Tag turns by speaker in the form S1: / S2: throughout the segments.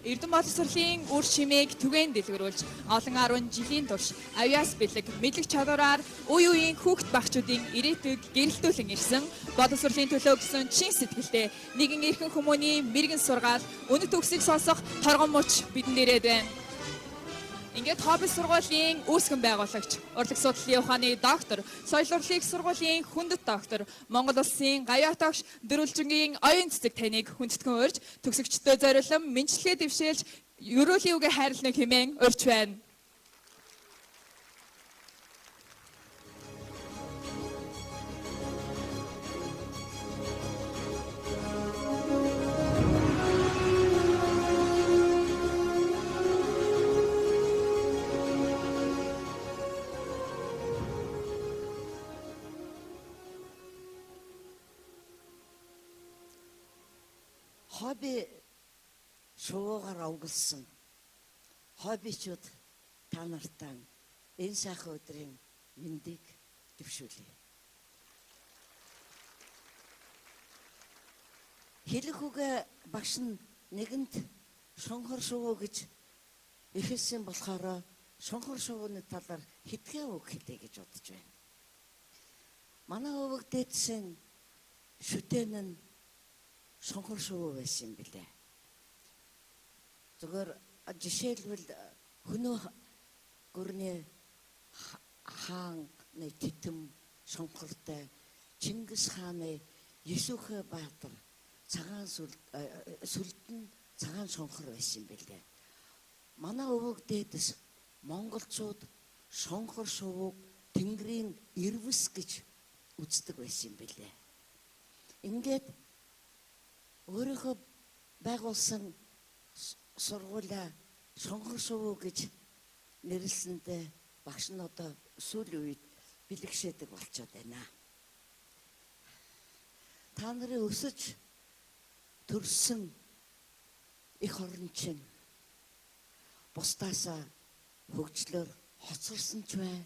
S1: Эрдэм боловсролын үр шимээг түгээн дэлгэрүүлж, олон 10 жилийн турш авиас бэлэг, мэдлэг чадвараар үе үеийн хүүхэд багчуудын ирээдүйг гэрэлтүүлэн ирсэн боловсролын төлөө гэсэн чин сэтгэлтэй нэгэн эрхэн хүмүүний мэрэгэн сургаал, үнэт төгсийг сонсох торгон мөч бидэнд ирээд байна. Ингээд хобби сургуулийн үүсгэн байгуулагч, урлаг судлалын ухааны доктор, соёл урлагийн сургуулийн хүндэт доктор, Монгол улсын гавьяат огш Дөрвөлжингийн оюун цэцэг таныг хүндэтгэн урьж, төгсөгчдөө зориулан мэндчилгээ дэвшээлж, ерөөлийн үгээ хайрлана хэмээн урьж байна.
S2: Хобби шувуугаар овголсон хоббичууд та нартаа энэ сайхан өдрийн мэндийг дэвшүүлье. Хэлэх үгээ багш нь нэгэнд шонхор шувуу гэж эхэлсэн болохоор шонхор шувууны талаар хэдхэн үг хэлье гэж бодож байна. Манай өвөг дээдсэн шүтэн нь шонхор шувуу байсан юм билээ. Зүгээр жишээлбэл хөнөө гүрний хааны титэм шонхортой Чингис хааны Есүхэ Баатар цагаан сүлдэн цагаан шонхор байсан юм билээ. Манай өвөг дээдэс монголчууд шонхор шувууг тэнгэрийн ирвэс гэж үздэг байсан юм билээ. Ингээд өөрийнхөө байгуулсан сургуулаа шонхор шувуу гэж нэрлэсэндээ багш нь одоо сүүлийн үед бэлэгшээдэг болчиход байна. Та нарын өсөж төрсөн эх орн чинь бусдаасаа хөгжлөөр хоцорсон ч бай,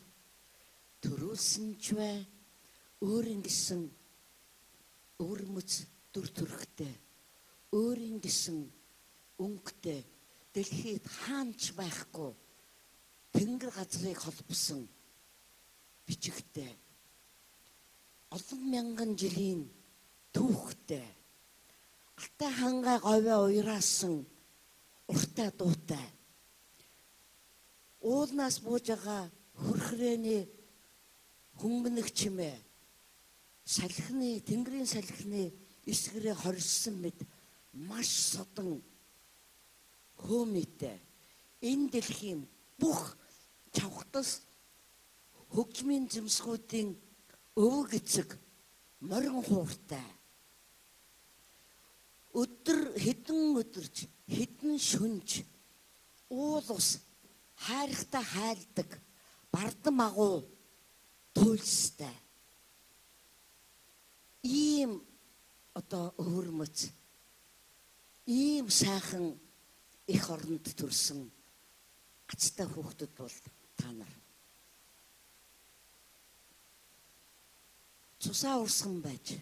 S2: төрүүлсэн ч бай, өөрийн гэсэн өвөрмөц дүр төрхтэй, өөрийн гэсэн өнгөтэй дэлхийд хаанч байхгүй тэнгэр газрыг холбосон бичигтэй, олон мянган жилийн түүхтэй, алтай хангай говьа уяраасан уртай дуутай, уулнаас бууж байгаа хөрхрээний хөнгөнөх чимээ, салхины тэнгэрийн салхины эсгэрээ хорьссон мэт маш содон хөөмийтэй энэ дэлхийн бүх чавхтас хөгжмийн зэмсгүүдийн өвөг эцэг морин хууртай өдөр хэдэн өдөрч хэдэн шүнж уул ус хайрхтай хайлдаг бардам агуу туйлстай ийм одоо өвөрмөц ийм сайхан эх оронд төрсэн ацтай хүүхдүүд бол та нар. Цусаа урсган байж,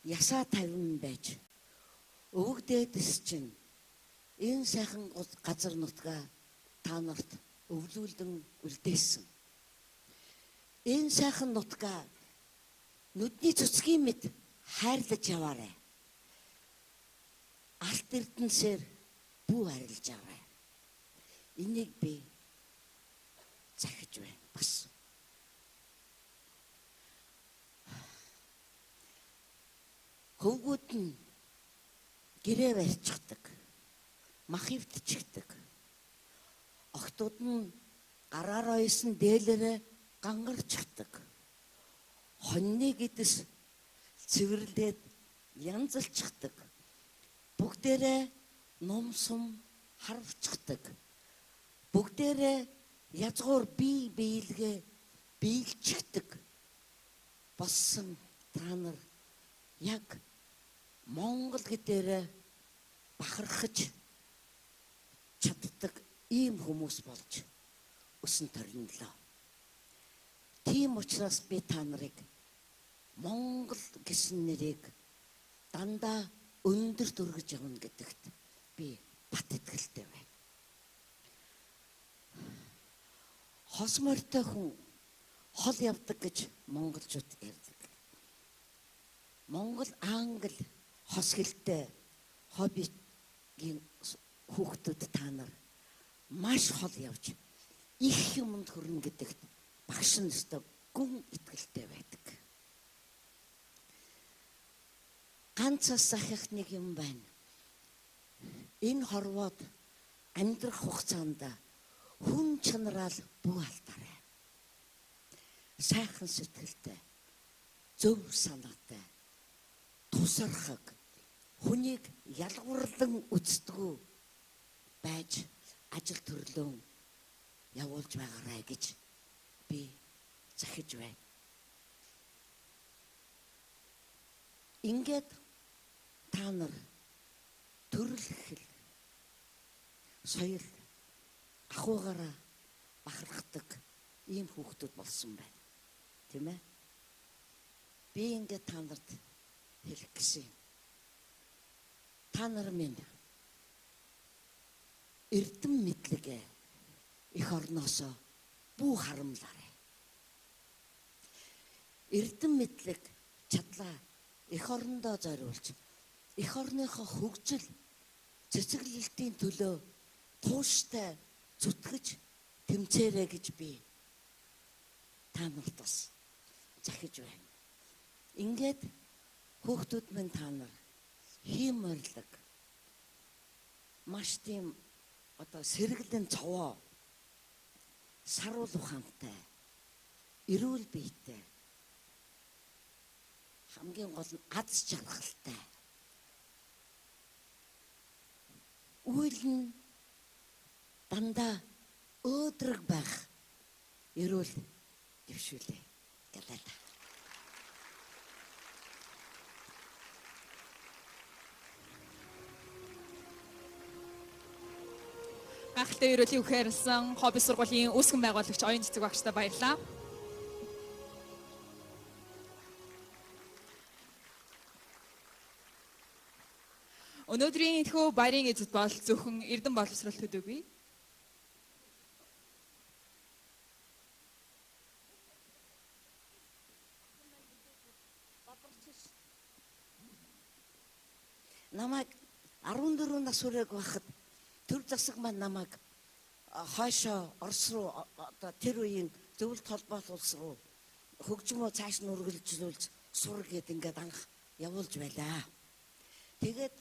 S2: ясаа тавин байж, өвөг дээдэс чинь энэ сайхан газар нутгаа та нарт өвлүүлэн үлдээсэн. Энэ сайхан нутгаа нүдний цэцгийн мэт хайрлаж яваарай. Алт эрдэнсээр бүү арилж аваарай. Энийг би захиж байна бас. Хөвгүүд нь гэрээ барьчихдаг, мах эвдчихдэг. Охтууд нь гараар оёсон дээлэрээ гангарчихдаг. Хоньны гэдэс цэвэрлээд янзалчихдаг. Бүгдээрээ ном сум харвчихдаг. Бүгдээрээ язгуур бие биелгээ биелчихдэг болсон та нар яг Монгол гэдээрээ бахархаж чаддаг ийм хүмүүс болж өсөн төрнөлөө. Тийм учраас би та нарыг Монгол гэсэн нэрийг дандаа өндөр дөргөж явна гэдэгт би бат итгэлтэй байна. Хос морьтой хүн хол явдаг гэж монголчууд ярьдаг. Монгол, англи хос хэлтэй хоббигийн хүүхдүүд та нар маш хол явж их юмд хүрнэ гэдэгт багш нь өстө гүн итгэлтэй байдаг. Ганц бас ахих нэг юм байна. Энэ хорвоод амьдрах хугацаанд хүн чанараал бүү алдаарай. Сайхан сэтгэлтэй, зөв санаатай, тусархаг, хүнийг ялгуурлан үздэггүй байж ажил төрлөө явуулж байгаарай гэж би захиж байна. Ингээд та нар төрөл хэл, соёл ахуйгаараа бахархдаг ийм хүүхдүүд болсон байна. Тийм ээ? Би ингээд та нарт хэлэх гэсэн юм. Та нар минь эрдэм мэдлэгээ эх орноосоо бүү харамлаарай. Эрдэм мэдлэг чадлаа эх орондоо зориулж эх орныхоо хөгжил цэцэглэлтийн төлөө тууштай зүтгэж тэмцээрэй гэж би та нарт бас захиж байна. Ингээд хүүхдүүд минь та нар хийм морилог маш тийм одоо сэргэлэн цовоо саруул ухаантай, эрүүл биетэй, хамгийн гол нь аз жаргалтай. Үйл нь дандаа өөдрөг байх эрүүл дэвшүүлээ. Гэлээ.
S1: Гайхалтай ерөөлийн үг ярьсан хобби сургуулийн үүсгэн байгуулагч оюун цэцэг багштай баярлалаа. Өнөөдрийн энэхүү баярын эзэд бол зөвхөн эрдэм боловсрол төдийгүй.
S2: Намайг 14 нас хүрээгүй байхад төр засаг маань намайг хойшоо Орос руу одоо тэр үеийн зөвлөлт холбоот улс руу хөгжмөө цааш нь үргэлжлүүлж сур гэд ингээд анх явуулж байлаа. Тэгээд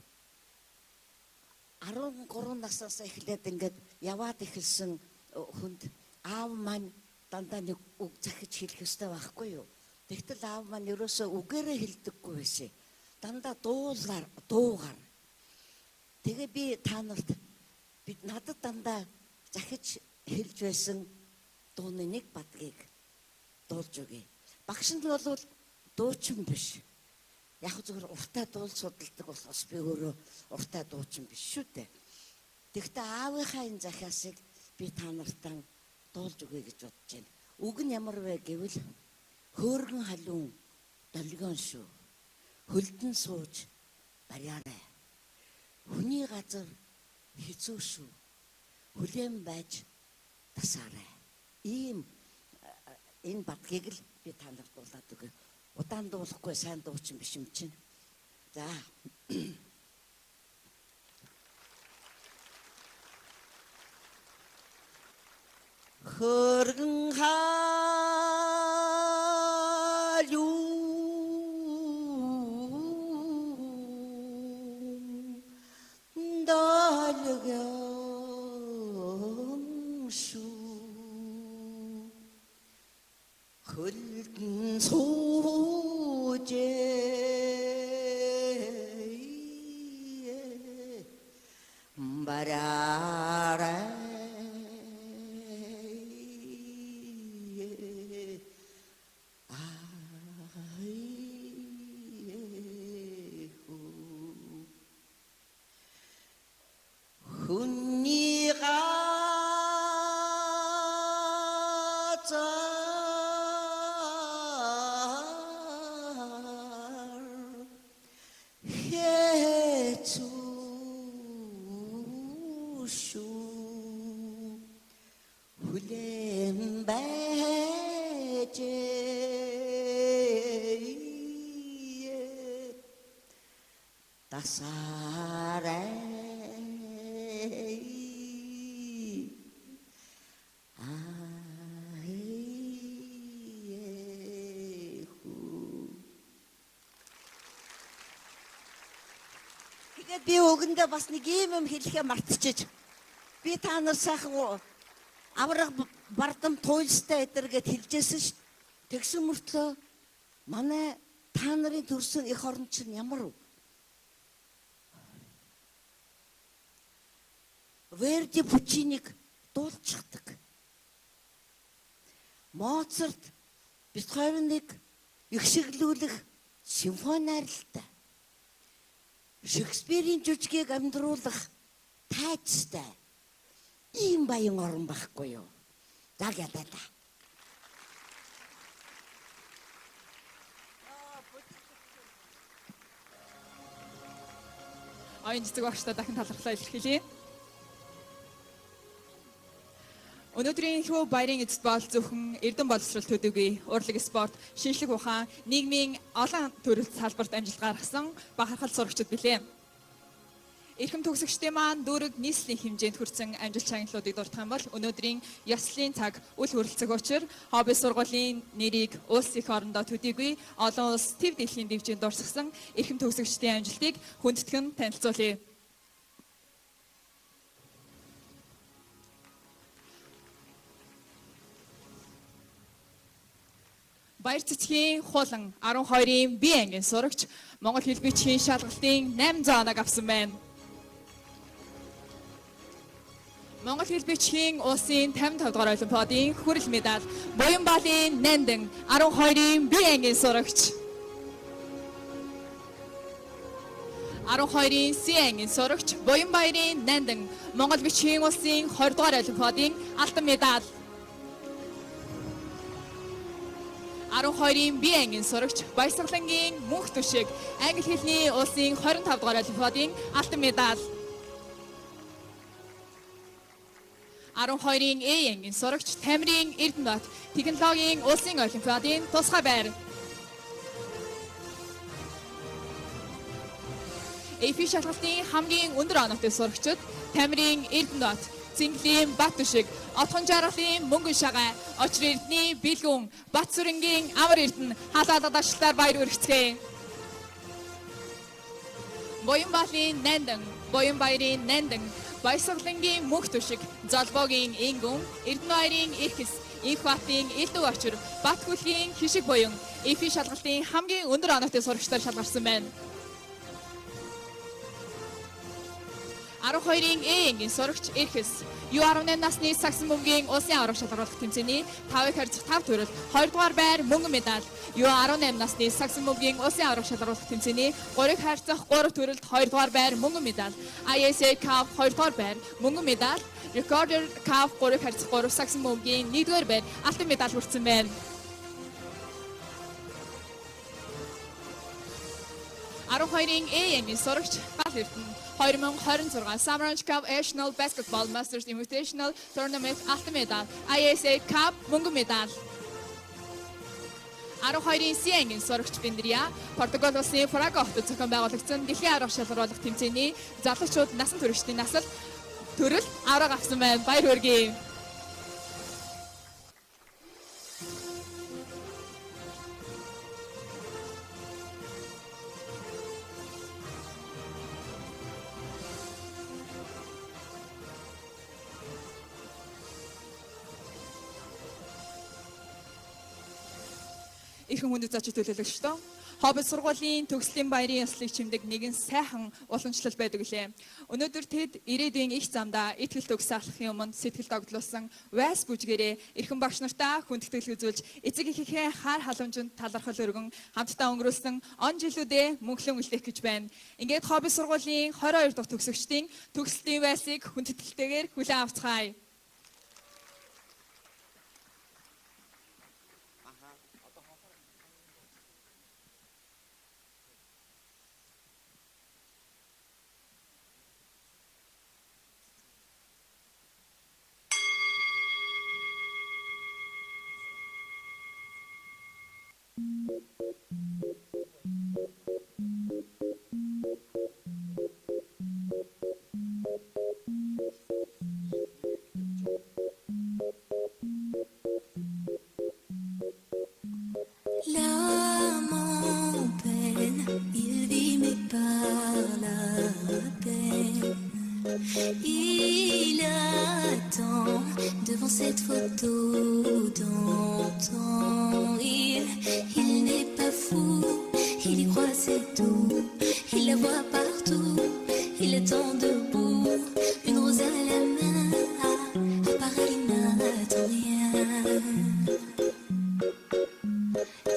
S2: 13 наснаас эхлээд ингээд яваад эхэлсэн хүнд аав маань дандаа нэг үг захиж хэлэх ёстой байхгүй юу? Тэгтэл аав маань ерөөсөө үгээрээ хэлдэггүй байсан. Дандаа дуулаар, дуугаар. Тэгээ би та нарт бид надад дандаа захиж хэлж байсан дууны нэг бадгийг дуулж өгье. Багш нь бол дуучин биш. Яг зөвхөн уртаа дуул судалдаг болохоос би өөрөө уртаа дуучин биш шүү дээ. Тэгэхдээ аавынхаа энэ захиасыг би та нартаа дуулж өгье гэж бодож байна. Үг нь ямар вэ гэвэл хөөргөн халуун долгион шүү. Хөлдөн сууж бариарай. Хүний газар хэцүү шүү. Хүлээн байж тасаарай. Ийм энэ бадгийг л би та нарт дуулаад өгье. Удаан дуулахгүй сайн дуучин биш юм чинь. За. Хөргөн халуун долгион шүү. Хөлдөн сууж бараарай. Хүний газар хэцүү Асаарай. Тэгээд би өгөндөө бас нэг ийм юм хэлэхээ мартчихэж. Би та нар сайхан авраг бардам туйлстай эдэр гэд хэлжсэн шүү. Тэгсэн мөртлөө манай та нарын төрсөн эх орн чинь ямар вэ? Верди Пучиник дуулчихдаг. Моцарт, Бетховенийг ихшиглүүлэх симфони найралтай. Шекспирийн жүжигийг амьдруулах тайцтай. Ийм баян орн байхгүй юу? За гэлээ.
S1: Оюун цэцэг багштай дахин талархлаа илэрхийлье. Өнөөдрийн хүү баярын эцэст бол зөвхөн эрдэм боловсрол төдийгүй урлаг спорт, шинжлэх ухаан, нийгмийн олон төрөлт салбарт амжилт гаргасан бахархал сурагчид билээ. Эрхэм төгсөгчдийн маань дүүрэг нийслэлийн хэмжээнд хүрсэн амжилт шагналуудыг дурдах юм бол өнөөдрийн ёслолын цаг үл хүрэлцэх учир хобби сургуулийн нэрийг улс их орондоо төдийгүй олон улс төв дэлхийн дэвжээнд дурсгасан эрхэм төгсөгчдийн амжилтыг хүндэтгэн танилцуулъя. Баяр цэцгийн хулан 12-ын Б ангийн сурагч Монгол хэл бичгийн шалгалтын 800 оног авсан байна. Монгол хэл бичгийн улсын 55 дугаар олимпиадын хүрэл медаль Буянбаалын Нандан 12-ын Б ангийн сурагч. 12-ын С ангийн сурагч Буянбаярын Нандан Монгол бичгийн улсын 20 дугаар олимпиадын алтан медаль. 12-ын Б ангийн сурагч Баясгалангийн Мөнх Түшиг англи хэлний улсын 25 дугаар олимпиадын алтан медаль. 12-ын А ангийн сурагч Тамирын Эрдэнэбат технологийн улсын олимпиадын тусгай байр. ЭФИ шалгалтын хамгийн өндөр оноотой сурагчид Тамирын Эрдэнэбат, Цэнглийн Бат Түшиг, Отхон Жаргалын Мөнгөн Шагай, Очир Эрдэнийн Бэлгүн, Бат Сүрэнгийн Амар Эрдэнэ халаалга дашлаар баяр хүргэцгээе. Буянбаалын Нандан, Буянбаярын Нандан, Баясгалангийн Мөнх Түшиг, Золбоогийн Ингүн, Эрдэнэбаярын Эрхэс, Инхбатын Элдв Очир, Батхүлгийн Хишиг Буян ЭФИ шалгалтын хамгийн өндөр оноотой сурагчдаар шалгарсан байна. 12-ын Э ангийн сурагч Эрхэс U18 насны сагсан бөмбөгийн улсын аварга шалгаруулах тэмцээний 5-ыг харьцах 5 төрөл 2 дугаар байр мөнгөн медаль. U18 насны сагсан бөмбөгийн улсын аварга шалгаруулах тэмцээний 3-ыг харьцах 3 төрөлд 2 дугаар байр мөнгөн медаль. ISA Cup 2 дугаар байр мөнгөн медаль. Recorder Cup 3-ыг харьцах 3 сагсан бөмбөгийн 1 дугаар байр алтан медаль хүртсэн байна. 12-ын А ангийн сурагч Гал Эрдэнэ 2026 Samaranch Cup National Basketball Masters Invitational Tournament алтан медаль, ISA Cup мөнгөн медаль. 12-ын С ангийн сурагч Бендрия Португал улсын Фраго хотод зохион байгуулагдсан дэлхийн аварга шалгаруулах тэмцээний залуучууд насан туршидын насалт төрөл аварга авсан байна. Баяр хүргэе. Эрхэм хүндэт зочид төлөөлөгчдөө Хобби сургуулийн төгслийн баярын ёслолыг чимдэг нэгэн сайхан уламжлал байдаг лээ. Өнөөдөр тэд ирээдүйн их замдаа итгэл төгс алхахын өмнө сэтгэл догдлуулсан вайс бүжгээрээ эрхэм багш нартаа хүндэтгэл үзүүлж эцэг эхийнхээ хар халамжинд талархал өргөн хамтдаа өнгөрүүлсэн он жилүүдээ мөнхлөн үлдээх гэж байна. Ингээд Хобби сургуулийн 22 дахь төгсөгчдийн төгсөлтийн вайсыг хүндэтгэлтэйгээр хүлээн авцгаая.
S3: c'est tout. Il la voit partout, il attend debout, une rose à la main. À part elle, il n'attend rien.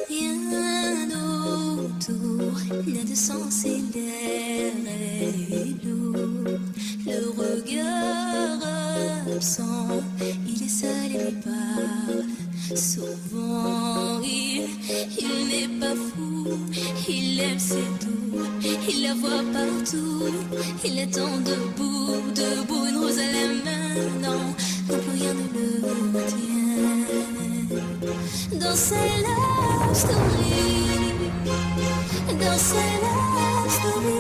S3: Rien autour n'a de sens et l'air est lourd. Le regard absent, il est seul et lui parle. Souvent, il n'est pas fou, il aime, c'est tout. Il la voit partout, il attend debout, debout, une rose à la main. Non, non plus rien ne le retient. Dans sa love story, dans sa love story,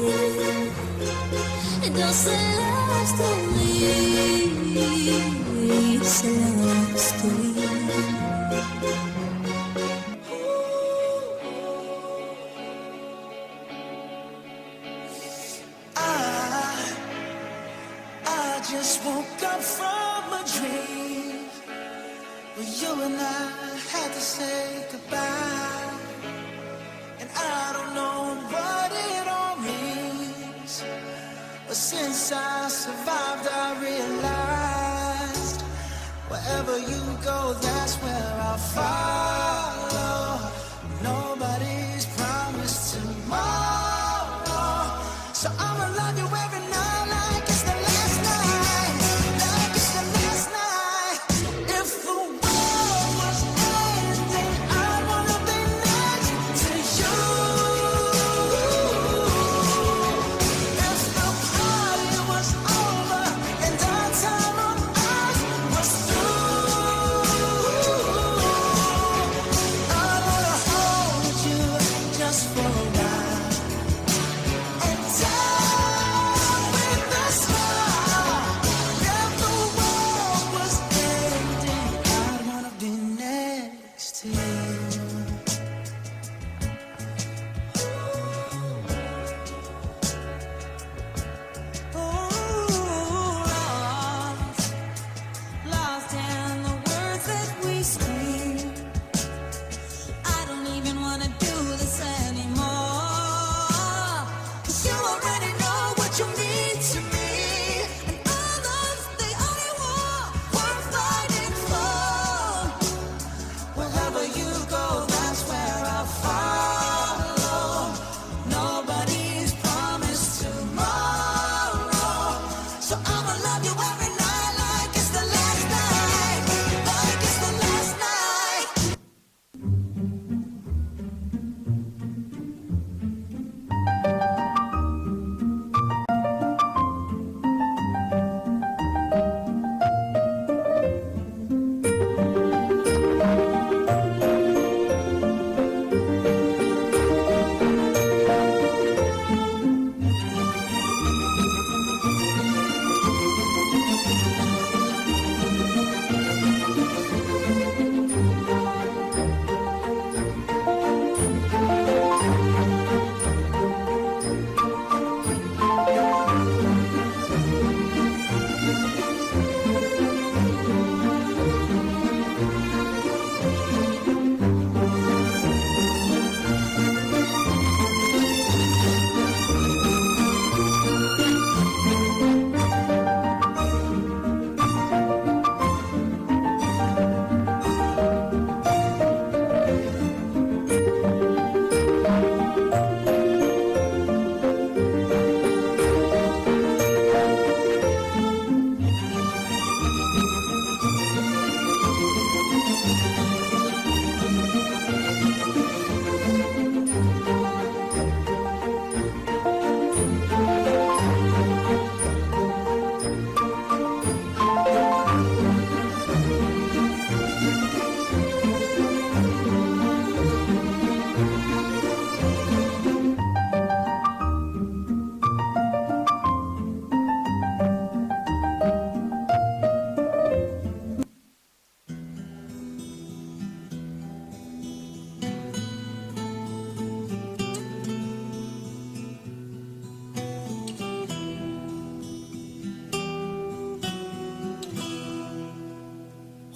S3: dans sa love story, sa love story.
S4: I just woke up from a dream where you and I had to say goodbye. And I don't know what it all means, but since I survived, I realized wherever you go, that's where I'll follow. Nobody's promised tomorrow, so I'ma love you every night like it's the last night, like it's the last night. If the world was ending, I wanna be next to you. If the party was over and our time on earth was through, I wanna hold you just for a while and die with a smile. If the world was ending, I'd wanna be next to you.
S5: Ooh, lost, lost in the words that we scream. I don't even wanna do this anymore. 'Cause you already know what you mean to me. And our love's the only war worth fighting for.
S4: Wherever you go, that's where I'll follow. Nobody's promised tomorrow, so I'ma love you every night like it's the last night, like it's the last night.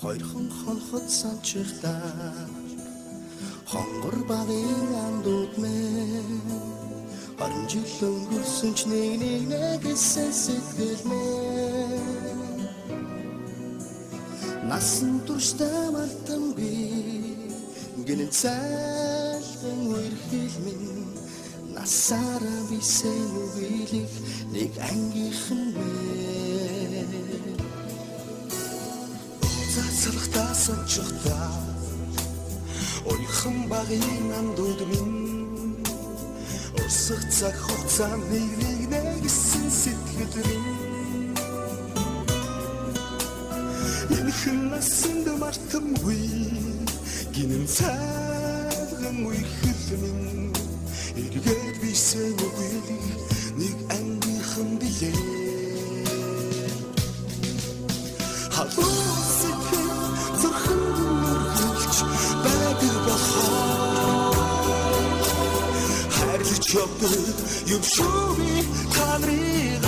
S6: Хоёрхан хонхот санчихлаа. Хонгор багын андууд мэн.
S4: 20 жил өнгөрсөн ч нэг нэг нэгсэн сэтгэл минь насан туршдаа мартамгүй гинэн цайлган үерхэл минь насаараа бисэн үгэлэх нэг ангийнхан мэн. Цацалхтаа сончихтаа уяхан багийн андууд минь урсах цаг хугацаа нэг нэг нэгсэн сэтгэл минь энэхэн насанд мартамгүй гинэн цайлган үерхэл минь эргээд бисэн үгэлэх нэг ангийнхан билээ. Халуун сэтгэл зүрхэнд нүргэлж байдаг болохоор хайрлаж явдаг юм шүү би та нарыг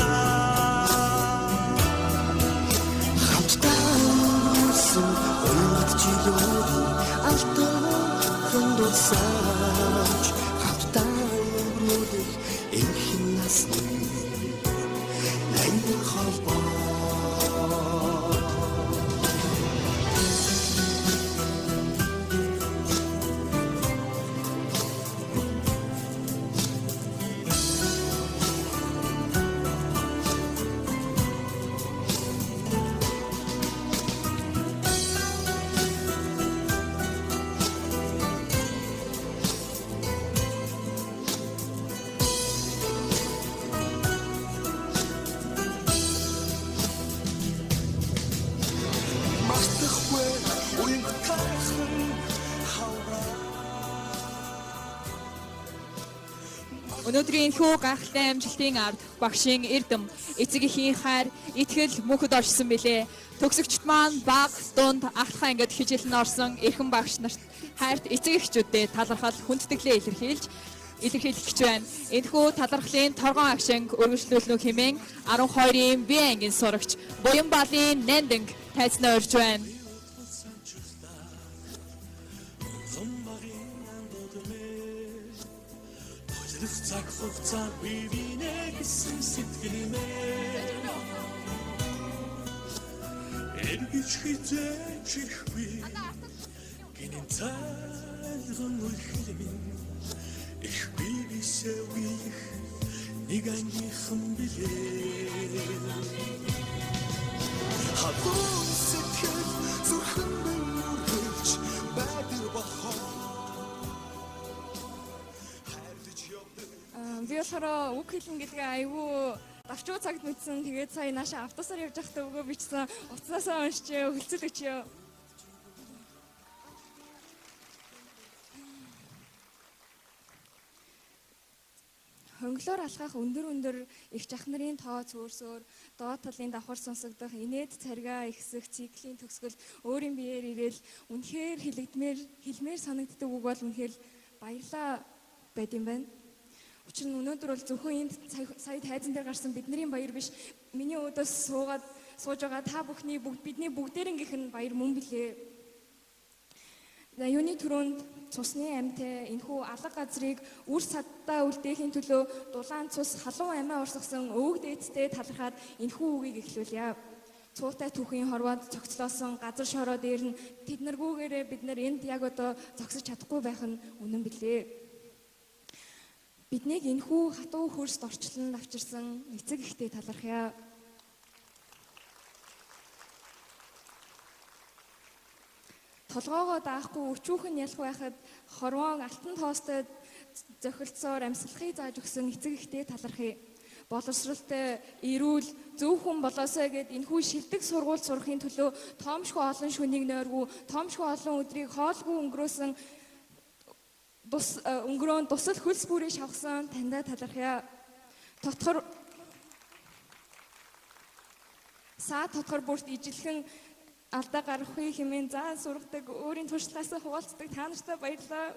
S4: хамтдаа өнгөрсөн уянгат жилүүдийн алтан дурсамж хамтдаа өнгөрүүлэх энхэн насны нандин холбоо. Мартахгүй уянгатайхан хавраа.
S1: Өнөөдрийн энэхүү гайхалтай амжилтын ард багшийн эрдэм, эцэг эхийн хайр, итгэл мөнхөд оршсон билээ. Төгсөгчд маань баг, дунд, ахлах ангид хичээл нь орсон эрхэм багш нарт хайрт эцэг эхчүүдэд талархал хүндэтгэлээ илэрхийлэх гэж байна. Энэхүү талархлын торгон агшинг өргөжлүүлнө хэмээн 12-ын Б ангийн сурагч Буянбалын Нандинг тайзнаа урьж байна.
S4: Цаг хугацаа бие бинэ гэсэн сэтгэл минь эргэж хизээч ирэхгүй гинэн цайлган үерхэл минь ихгүй бисээ үеих нэг ангийнхан билээ. Халуун сэтгэл зүрхэнд үргэлж байдаг болохоор хайрлаж явдаг.
S6: Би болохоор үг хэлнэ гэдгээ айгүй давчуу цагт мэдсэн. Тэгээд сая нааша автобусаар явж байхдаа өгөө бичсэн. Утаснаасаа уншиж хөлцөл өчөө. Хонглоор алхах өндөр өндөр их жах нарын тоо цөөрсөөр доод талын давхар сонсогдох инээд царгаа ихсэх циклийн төгсгөл өөрийн биеэр ирээл үнэхээр хэлэгдмээр хэлмээр санагддаг үг бол үнэхээр баярлаа байд юм байна. Учир нь өнөөдөр бол зөвхөн энд сая тайзан дээр гарсан бидний баяр биш. Миний өөдөөс суугаад сууж байгаа та бүхний бүгд бидний бүгдээрнгийнх нь баяр мөн билээ. За юуны түрүүнд цусны амьтай энэхүү алга газрыг үр саддаа үлдээхийн төлөө дулаан цус халуун амиа урсгасан өвөг дээдтэй талархаад энэхүү үгийг эхлүүлье. Цуутай түүхийн хорвоод цогцлоосон газар шороо дээр нь тэднэргүүгээрээ бид нар энд яг одоо зогсож чадахгүй байх нь үнэн билээ. Биднийг энэхүү хатуу хөрст орчлон авчирсан эцэг эхтэй талархъя. Толгоогоо даахгүй өчүүхэн ялах байхад хорвоон алтан тоостой зохилцсоор амьсгалахыг зааж өгсөн эцэг эхтэй талархъя. Боловсралтай, эрүүл, зөв хүн болоосой гэд энэхүү шилдэг сургууль сурахын төлөө тоомшгүй олон шөнийг нойргүй, тоомшгүй олон өдрийг хоолгүй өнгөрөөсөн өнгөрөөн тусал хөлс бүрийг шавхсан таньдаа талархъя. Дотгор саа дотгор бүрт ижилхэн алдаа гаргахгүй хэмээн заан сургадаг, өөрийн туршлагаасаа хуваалцдаг та нартай баярлалаа.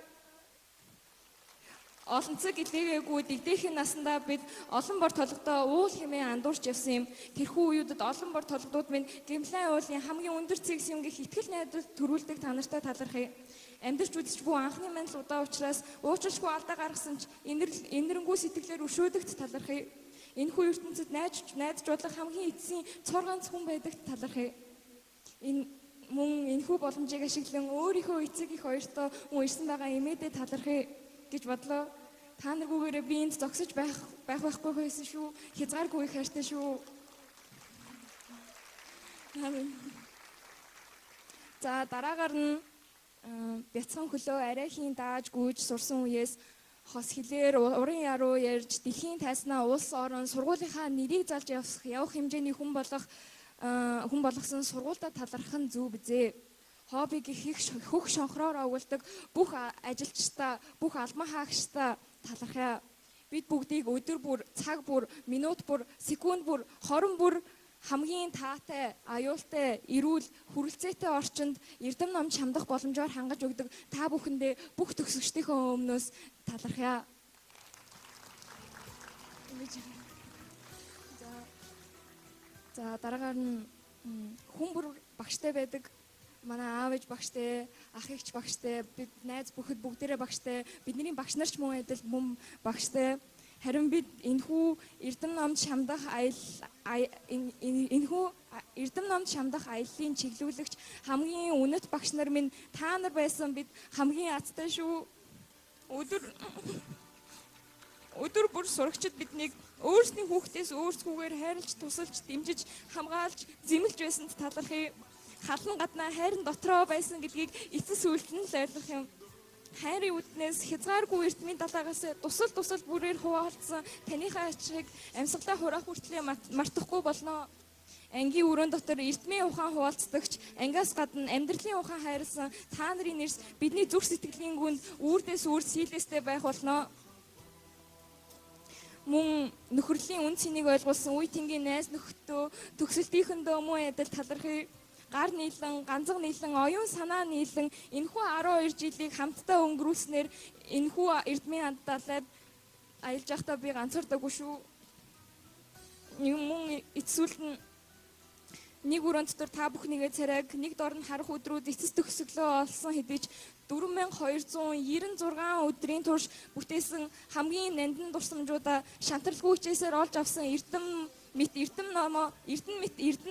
S6: Олон цаг илгээгээгүй дэгдээхэн насандаа бид олон бор толгодоо уул хэмээн андуурч явсан юм. Тэрхүү үеүүдэд олон бор толгодууд минь Гимлайн уулын хамгийн өндөр цэгс юм гэх итгэл найдвар төрүүлдэг та нартай талархъя. Амьдарч үзэж буй анхны мандал удаа учраас уучлашгүй алдаа гаргасан ч инэрэнгүү сэтгэлээр өршөөлөгт талархъя. Энэхүү ертөнцид найдаж болох хамгийн эцсийн цор ганц хүн байдагт талархъя. Энэ мөн энэхүү боломжийг ашиглан өөрийнхөө эцэг их хоёртоо мөн ирсэн байгаа эмээдээ талархъя гэж бодлоо. Та наргүйгээрээ би энд зогсож байх байхгүй байсан шүү. Хязгааргүй их хайртай шүү. За дараагаар нь бяцхан хөлөө арайхийн дааж гүйж сурсан үеэс хос хэлээр уран яруу ярьж дэлхийн тайснаа улс орон сургуулийнхаа нэрийг залж явах хэмжээний хүн болгосон сургуультай талархах нь зөв бизээ. Хобби гэх их хөх шонхроор овгуулдаг бүх ажилчдаа, бүх алман хаагчдаа талархъя. Бид бүгдийг өдөр бүр, цаг бүр, минут бүр, секунд бүр, хорон бүр хамгийн таатай, аюултай, эрүүл, хүрэлцээтэй орчинд эрдэм номч хамдах боломжоор хангаж өгдөг та бүхэндээ бүх төгсөгчдийнхөө өмнөөс талархъя. За дараагаар нь хүн бүр багштай байдаг. Манай аав ээж багштай, ах эгч багштай, бид найз бүхэд бүгдээрээ багштай, бидний багш нар ч мөн адил мөн багштай. Харин бид энэхүү эрдэм номд шамдах аялал энэхүү эрдэм номд шамдах аяллын чиглүүлэгч хамгийн үнэт багш нар минь та нар байсан бид хамгийн азтай шүү. Өдөр бүр сурагчид биднийг өөрсдийн хүүхдээс өөрсгүүгээр хайрлж, тусалж, дэмжиж, хамгаалж, зэмлэж байсанд талархъя. Халан гаднаа хайрын дотроо байсан гэдгийг эцэс үйлдэл нь л ойлгох юм. Хайрын үднээс хязгааргүй эрдмийн далаагаас тусал бүрээр хуваалцсан таныхаа ачиг амьсгалаа хураах хүртлээ мартахгүй болно. Ангийн өрөөнд дотор эрдмийн ухаан хуваалцдагч ангиас гадна амьдралын ухаан хайрлсан та нарын нэрс бидний зүрх сэтгэлийн гүнд үүрдээс үүр сийлээстэй байх болно. Мөн нөхөрлийн үн цэнийг ойлгуулсан үе тэнгийн найз нөхдөд төгсөлтийнхөндөө мөн адил талархъя. Гар нийлэн, ганцаг нийлэн, оюун санаа нийлэн энэхүү 12 жилийг хамтдаа өнгөрүүлснээр энэхүү эрдмийн далайд аялж байхдаа би ганцаардаагүй шүү. Мөн эцсүүлд нь нэг өрөөнд дотор та бүхнийгээ царайг нэг дор нь харах өдрүүд эцэс төгсгөлөө олсон хэдий ч 4296 өдрийн турш бүтээсэн хамгийн нандин дурсамжуудаа шантарлгүй хичээсээр олж авсан эрдэм мэт эрдэм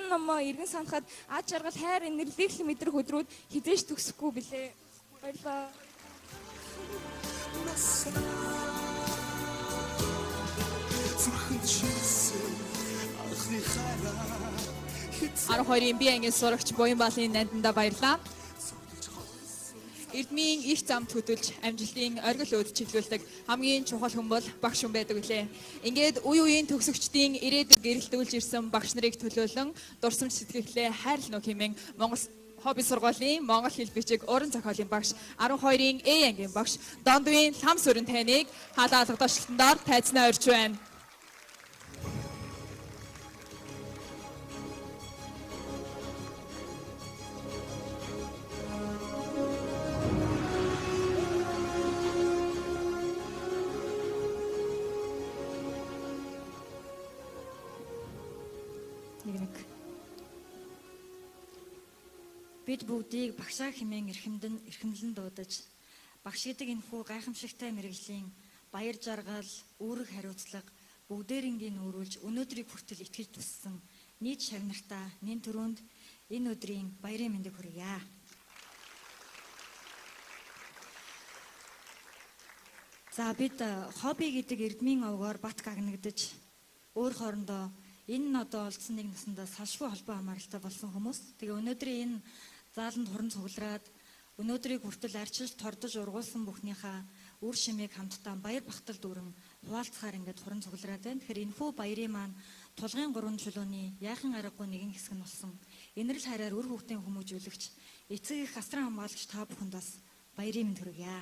S6: номоо эргэн санахад ад жаргал хайр инэрлийг л мэдрэх өдрүүд хизээш төгсөхгүй билээ. Баярлалаа.
S4: Зүрхэнд шилсэн анхны хайраа
S1: 12-ийн би ангийн сурагч Буянбаалын нандинда баярлалаа. Эрдмийн их замд хөдөлж амжилтын оргил өөд чиглүүлдэг хамгийн чухал хүн бол багш хүн байдаг үлээ. Ингээд үе үеийн төгсөгчдийн ирээдүйг гэрэлтүүлж ирсэн багш нарыг төлөөлөн дурсамж сэтгэлээ хайрлна уу хэмээн Монгол хобби сургуулийн монгол хэл бичиг уран зохиолын багш 12-ийн А ангийн багш Дондуийн лам сүрэн таныг хаалаа алгадаачлалтандаар тайзнаа урьж байна.
S7: Бид бүгдийг багшаа хэмээн эрхэмлэн дуудаж, багш гэдэг энэхүү гайхамшигтай мэргэжлийн баяр жаргал, үүрэг хариуцлага бүгдээрингийн нүүрүүлж өнөөдрийг хүртэл итгэж туссан нийт шагнартаа нэн төрөнд энэ өдрийн баярын мэндийг хүргье. За бид хобби гэдэг эрдмийн овгоор бат гагнагдаж өөр хоорондоо энэ нь одоо олдсон нэг насандаа салшгүй холбоо хамааралтай болсон хүмүүс. Тэгээ өнөөдрийн энэ зааланд хуран цуглараад өнөөдрийг хүртэл арчилж тордож ургуулсан бүхнийхээ үр шимийг хамтдаа баяр багтал дүүрэн хуваалцахаар ингээд хуран цуглараад байна. Тэгэхээр энэхүү баярын маань тулгын гурван чулууны яахан аргагүй нэгэн хэсэг нь болсон. Инэрл хайраар үр хүүхдийн хүмүүжүүлэгч, эцэг их асран хамгаалагч та бүхэнд бас баярын мэнд хүргье.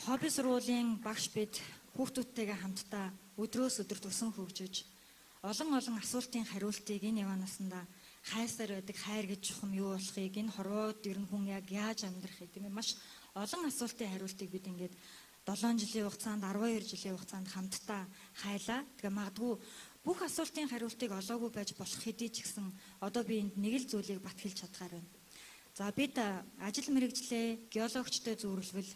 S7: Хобби сургуулийн багш бид хүүхдүүдтэйгээ хамтдаа өдрөөс өдөрт өсөн хөгжиж олон олон асуултын хариултыг энэ яваа насандаа хайсаар байдаг хайр гэж чухам юу болохыг энэ хорвоод ер нь хүн яг яаж амьдрахыг тийм ээ маш олон асуултын хариултыг бид ингээд 7 жилийн хугацаанд 12 жилийн хугацаанд хамтдаа хайлаа. Тэгээ магадгүй Бүх асуултын хариултыг олоогүй байж болох хэдий ч гэсэн одоо би энд нэг л зүйлийг бат хэлж чадхаар байна. За бид ажил мэргэжлээ геологчтой зүүрлвэл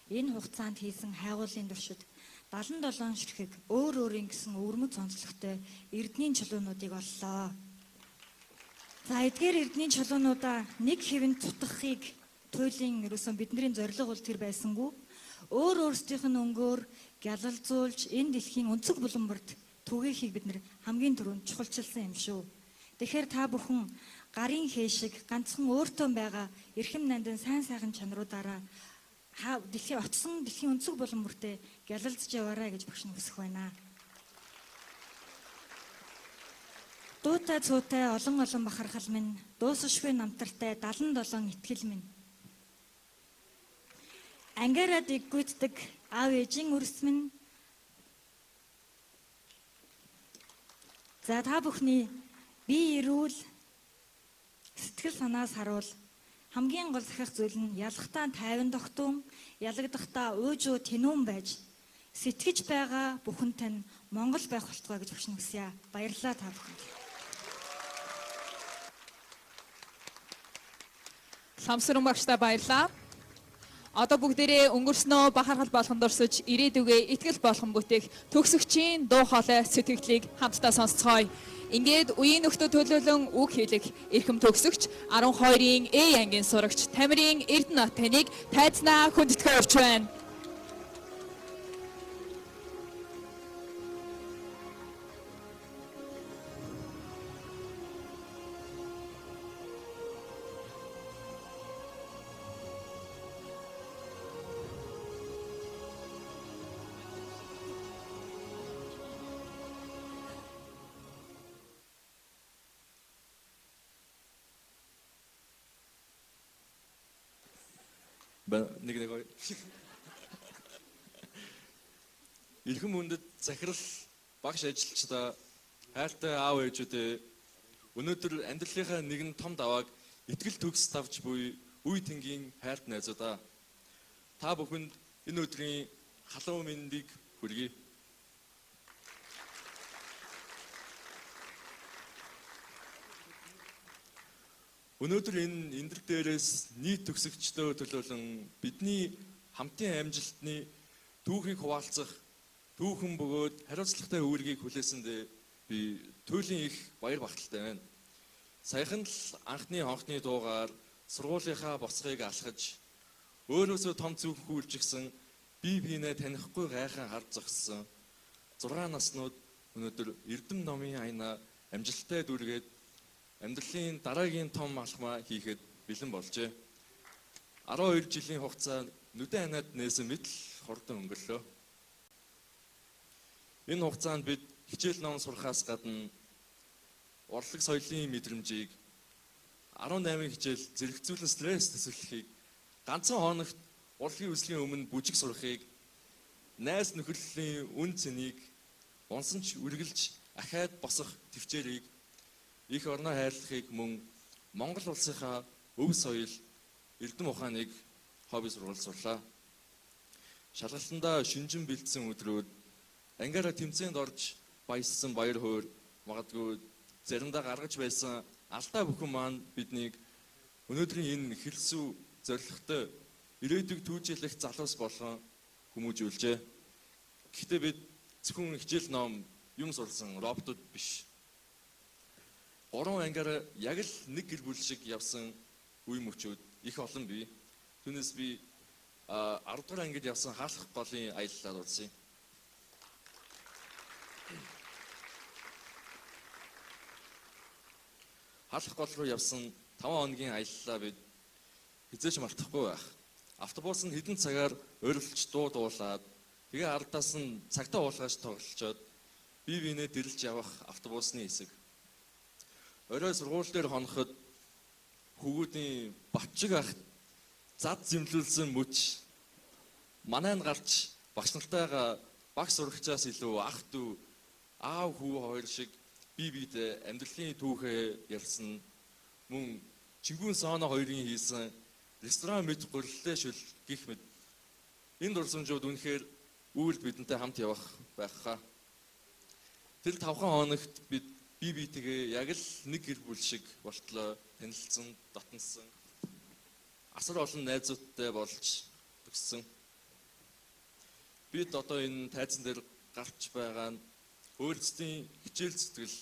S7: энэ хугацаанд хийсэн хайгуулын туршид 77 ширхэг өөр өөрийн гэсэн өвөрмөц онцлогтой эрдэнийн чулуунуудыг оллоо. За эдгээр эрдэнийн чулуунуудаа нэг хэвэнд тутгахыг туйлын ерөөсөн бидний зорилго бол тэр байсангүй. Өөр өөрсдийнх нь өнгөөр гялалзуулж энэ дэлхийн өнцөг булан бүрт түгээхийг бид нэр хамгийн түрүүнд чухалчилсан юм шүү. Тэгэхээр та бүхэн гарын хээ шиг ганцхан өөртөө байгаа эрхэм нандин сайн сайхан чанаруудаараа дэлхийн очсон дэлхийн өнцөг булан бүртээ гялалзж яваарай гэж багш нь хүсэх байна. Дуутай цуутай олон олон бахархал минь, дуусшгүй намтартай 77 итгэл минь. Ангаараа дэггүйддэг аав ээжийн өрс минь. За та бүхний бие эрүүл, сэтгэл санаа саруул, хамгийн гол захих зүйл нь ялахтаа тайван тогтун, ялагдахдаа уйжуу тэнүүн байж сэтгэж байгаа бүхэн тань Монгол байх болтугай гэж багш нь хүсье. Баярлалаа та бүхэнд.
S1: Ламсран багштай баярлалаа. Одоо бүгдээрээ өнгөрснөө бахархал болгон дурсаж ирээдүгээ итгэл болгон бүтээх төгсөгчийн дуу хоолой сэтгэлдлийг хамтдаа сонсцгоё. Ингээд үеийн нөхдөд төлөөлөн үг хэлэх эрхэм төгсөгч 12-ын Э ангийн сурагч Тамирын Эрдэнэт таныг тайзнаа хүндэтгэн урьж байна.
S8: Нэг нэг хоёр. Эрхэм хүндэт захирал багш ажилчдаа хайртай аав ээжүүдээ өнөөдөр амьдралынхаа нэгэн том давааг итгэл төгс тавьж буй үе тэнгийн хайрт найзуудаа та бүхэнд энэ өдрийн халуун мэндийг хүргэе. Өнөөдөр энэ эндрэг дээрээс нийт төгсөгчдөө төлөөлөн бидний хамтын амжилтны түүхийг хуваалцах түүхэн бөгөөд хариуцлагатай үүргийг хүлээсэндээ би туйлын их баяр багталтай байна. Саяхан л анхны хонхны дуугаар сургуулийнхаа боцгыг алхаж өөрөөсөө том зүг хүүлжигсэн бие биенээ танихгүй гайхан харж зогссон 6 наснууд өнөөдөр Эрдэм номын аянаа амжилттай дүүргээд амьдралын дараагийн том алхмаа хийхэд бэлэн болжээ. 12 жилийн хугацаа нүдэн ханиад нээсэн мэт л хурдан өнгөрлөө. Энэ хугацаанд бид хичээл ном сурахаас гадна урлаг соёлын мэдрэмжийг 18 хичээл зэрэгцүүлэн стресс төсөөлөхийг ганцхан хоногт урлагийн үслийн өмнө бүжиг сурахыг найз нөхөрлөлийн үн цэнийг унсан ч үргэлж ахиад босох төвчээрийг их орноо хайрлахыг мөн Монгол улсынхаа өв соёл эрдэм ухааныг хобби сургууль сурлаа. Шалгалтандаа шинжин бэлдсэн өдрүүд ангиараа тэмцээнд орж баяссан баяр хөөр магадгүй заримдаа гаргаж байсан алдаа бүхэн маань биднийг өнөөдрийн энэ хэлсүү зорилготой ирээдүйг түүжээлэх залуус болгон хүмүүжүүлжээ. Гэхдээ бид зөвхөн хичээл ном юм сурсан роботууд биш. 3 ангиар яг л нэг гэр бүл шиг явсан үе мөчүүд их олон бий. Түүнээс би 10 дугаар ангид явсан хаалх голын аяллаар урсан юм. Хаалх гол руу явсан 5 хоногийн аяллаа бид хэзээ ч мартахгүй байх. Автобус нь хэдэн цагаар ойролж дуу дуулаад тэгээ ардаас нь цагтаа уулгаж тоглолцоод бие биенээ дэрэлж явах автобусны хэсэг. Орой сургууль дээр хоноход хөвгүүдийн батчиг ах зад зэмлүүлсэн мөч манай нь гарч багш нартайгаа багш сурагчаас илүү ах дүү аав хүү хоёр шиг бие биедээ амьдралын түүхээ ярьсан мөн Чингүн Соно хоёрын хийсэн ресторан мэд гурилтай шүл гих мэд энэ дурсамжууд үнэхээр үүрд бидэнтэй хамт явах байхаа. Тэр 5 хоногт бид бие биетэйгээ яг л нэг гэр бүл шиг болтлоо, танилцсан, дотнсон. Асар олон найзуудтай болж төгссөн. Бид одоо энэ тайзан дээр гарч байгаа нь өөрсдийн хичээл зүтгэл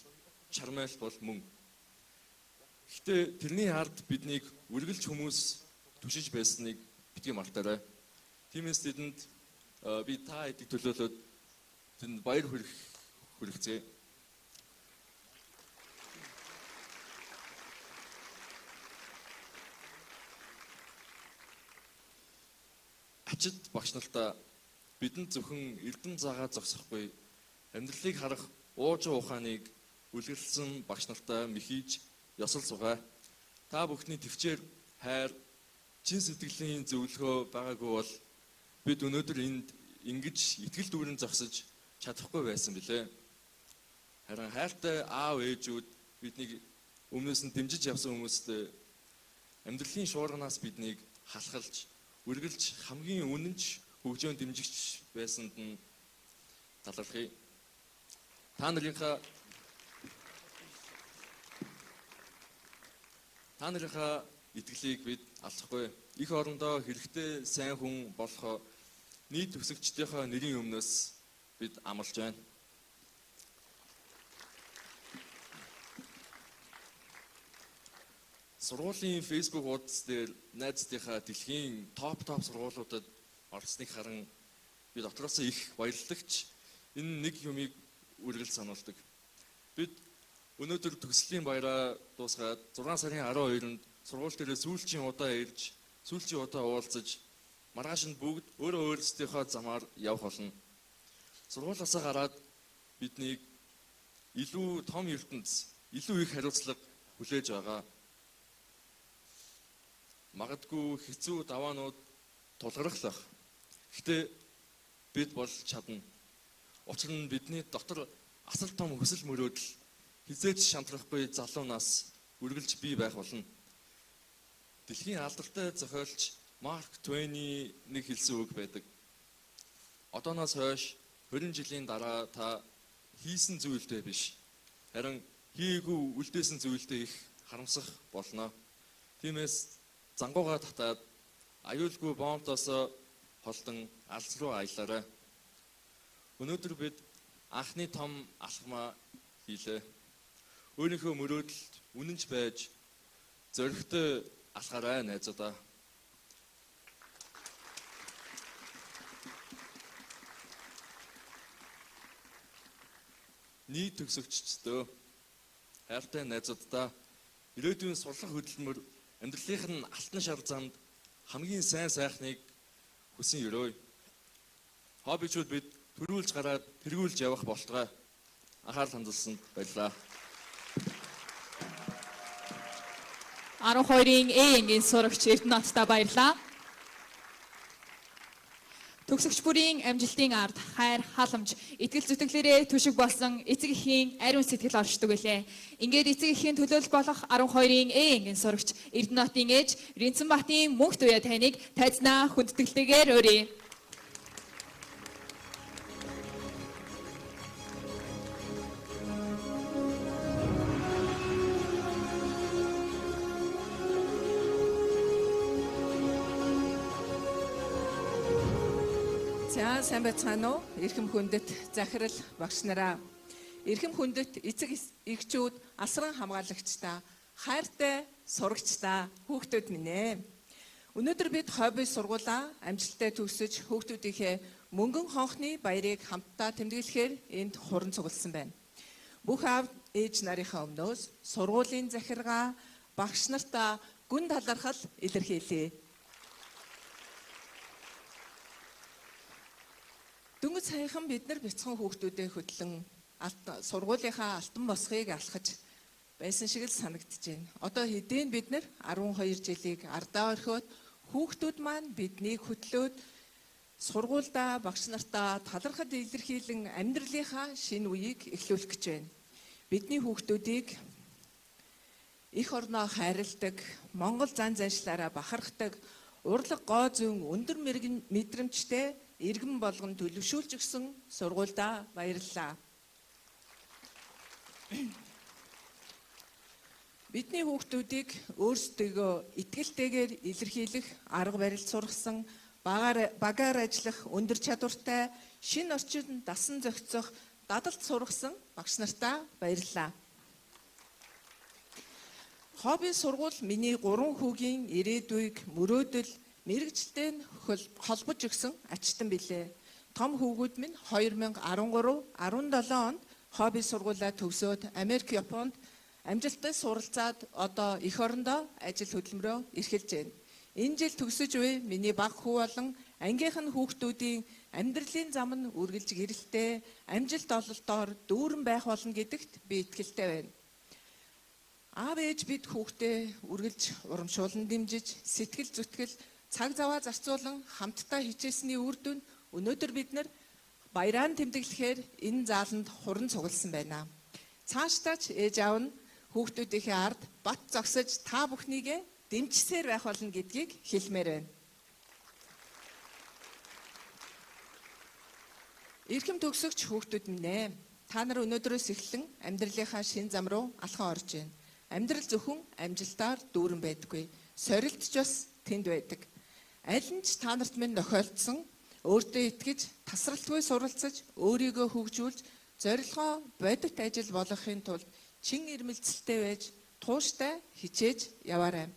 S8: чармайл бол мөн. Гэхдээ тэрний ард биднийг үргэлж хүмүүс түшиж байсныг битгий мартаарай. Тиймээс тэдэнд би та хэдийг төлөөлөөд тэнд баяр хүргэцгээе. Ачид багш нартаа бидэнд зөвхөн эрдэм заагаа зогсохгүй амьдралыг харах уужуу ухааныг үлгэрлсэн багш нартаа мэхийж ёсол сугай. Та бүхний төвчээр хайр, чин сэтгэлийн зөвлөгөө байгаагүй бол бид өнөөдөр энд ингэж итгэл дүүрэн зогсож чадахгүй байсан билээ. Харин хайртай аав ээжүүд биднийг өмнөөс нь дэмжиж явсан хүмүүст амьдралын шуурганаас биднийг халахалж, үргэлж хамгийн үнэнч хөгжөөн дэмжигч байсанд нь талархъя. Та нарынхаа итгэлийг бид алдахгүй. Их орондоо хэрэгтэй сайн хүн болохоо нийт төгсөгчдийнхөө нэрийн өмнөөс бид амлаж байна. Сургуулийн Facebook хуудас дээр найзтынхаа дэлхийн топ сургуулиудад орсныг харан би дотроосоо их баярлагч энэ нэг юмыг үргэлж сануулдаг. Бид өнөөдөр төгслийн баяраа дуусгаад 6 сарын 12-нд сургууль дээрээ сүүлчийн удаа ирж, сүүлчийн удаа уулзаж, маргааш нь бүгд өөрөө өөрсдийнхөө замаар явах болно. Сургуулиасаа гараад биднийг илүү том ертөнц, илүү их хариуцлага хүлээж байгаа. Магадгүй хэцүү даваанууд тулгарх л байх. Гэхдээ бид бол чадна. Учир нь бидний дотор асар том хүсэл мөрөөдөл хизээч шантрахгүй залуу нас үргэлж бий байх болно. Дэлхийн алдартай зохиолч Марк Твений нэг хэлсэн үг байдаг. Одооноос хойш 20 жилийн дараа та хийсэн зүйлдээ биш, харин хийгээгүй үлдээсэн зүйлдээ их харамсах болно. Тиймээс зангуугаа татаад аюулгүй бомбтоос холдон алс руу аялаарай. Өнөөдөр бид анхны том алхмаа хийлээ. Өөрийнхөө мөрөөдөлд үнэнч байж зоригтой алхаарай найзуудаа. Нийт төгсөгчдөө, хайртай найзуудаа, ирээдүйн сурлах хөдөлмөр амьдралынх нь алтан шар замд хамгийн сайн сайхныг хүсэн өрөөе. Хоббичууд бид төрүүлж гараад тэргүүлж явах болтугай. Анхаарал хандуулсанд баярлалаа.
S1: 12-ын Э ангийн сурагч Эрдэнэттай баярлалаа. Төгсөгч бүрийн амжилтын ард хайр, халамж, итгэл зүтгэлээрээ түшиг болсон эцэг эхийн ариун сэтгэл оршдог билээ. Ингээд эцэг эхийн төлөөлөл болох 12-ын Э ангийн сурагч Эрдэнэтийн ээж Ринцэнбатын мөнх туяа таныг тайзнаа хүндэтгэлтэйгээр өрье.
S9: За сайн байцгаана уу? Эрхэм хүндэт захирал багш нараа. Эрхэм хүндэт эцэг эгчүүд, асран хамгаалагчдаа, хайртай сурагчдаа, хүүхдүүд минь ээ. Өнөөдөр бид хобби сургуулаа амжилттай төгсөж хүүхдүүдийнхээ мөнгөн хонхны баярыг хамтдаа тэмдэглэхээр энд хуран цугласан байна. Бүх аав ээж нарынхаа өмнөөс сургуулийн захиргаа багш нартаа гүн талархал илэрхийлье. Дөнгөж саяхан бид нар бяцхан хүүхдүүдээ хөтлөн сургуулийнхаа алтан босхийг алхаж байсан шиг л санагдаж байна. Одоо хэдийн бид нар 12 жилийг ардаа орхиод хүүхдүүд маань биднийг хөтлөөд сургуульдаа багш нартаа талархад илэрхийлэн амьдралынхаа шинэ үеийг эхлүүлэх гэж байна. Бидний хүүхдүүдийг эх орноо хайрладаг, Монгол зан заншлаараа бахархдаг, урлаг гоо зүйн өндөр мэдрэмжтэй иргэн болгон төлөвшүүлж өгсөн сургуульдаа баярлалаа. Бидний хүүхдүүдийг өөрсдийгөө итгэлтэйгээр илэрхийлэх арга барил сургасан, багаар ажиллах өндөр чадвартай, шинэ орчинд дасан зохицох, дадалд сургасан багш нартаа баярлалаа. Хобби сургууль миний 3 хүүгийн ирээдүйг мөрөөдөл, мэргэжилтэй нь холбож өгсөн ачтан билээ. Том хүүгүүд минь 2013, 17 онд хобби сургуулаа төгсөөд Америк, Японд амжилттай суралцаад одоо эх орондоо ажил хөдөлмөрөө эрхэлж байна. Энэ жил төгсөж буй миний баг хүү болон ангийнх нь хүүхдүүдийн амьдралын зам нь үргэлж гэрэлтэй, амжилт ололтоор дүүрэн байх болно гэдэгт би итгэлтэй байна. Аав ээж бид хүүхдээ үргэлж урамшуулан дэмжиж, сэтгэл зүтгэл, цаг заваа зарцуулан хамтдаа хичээсний үр дүнд өнөөдөр бид нар баяраа тэмдэглэхээр энэ зааланд хуран цугласан байна. Цаашдаа ч ээж аав нь хүүхдүүдийнхээ ард бат зогсож та бүхнийгээ дэмжсээр байх болно гэдгийг хэлмээр байна. Эрхэм төгсөгч хүүхдүүд минь ээ. Та нар өнөөдрөөс эхлэн амьдралынхаа шинэ зам руу алхан орж байна. Амьдрал зөвхөн амжилтаар дүүрэн байдаггүй. Сорилт ч бас тэнд байдаг. Аль нь ч та нарт минь тохиолдсон өөртөө итгэж, тасралтгүй суралцаж, өөрийгөө хөгжүүлж, зорилгоо бодит ажил болгохын тулд чин ирмэлцэлтэй байж, тууштай хичээж яваарай.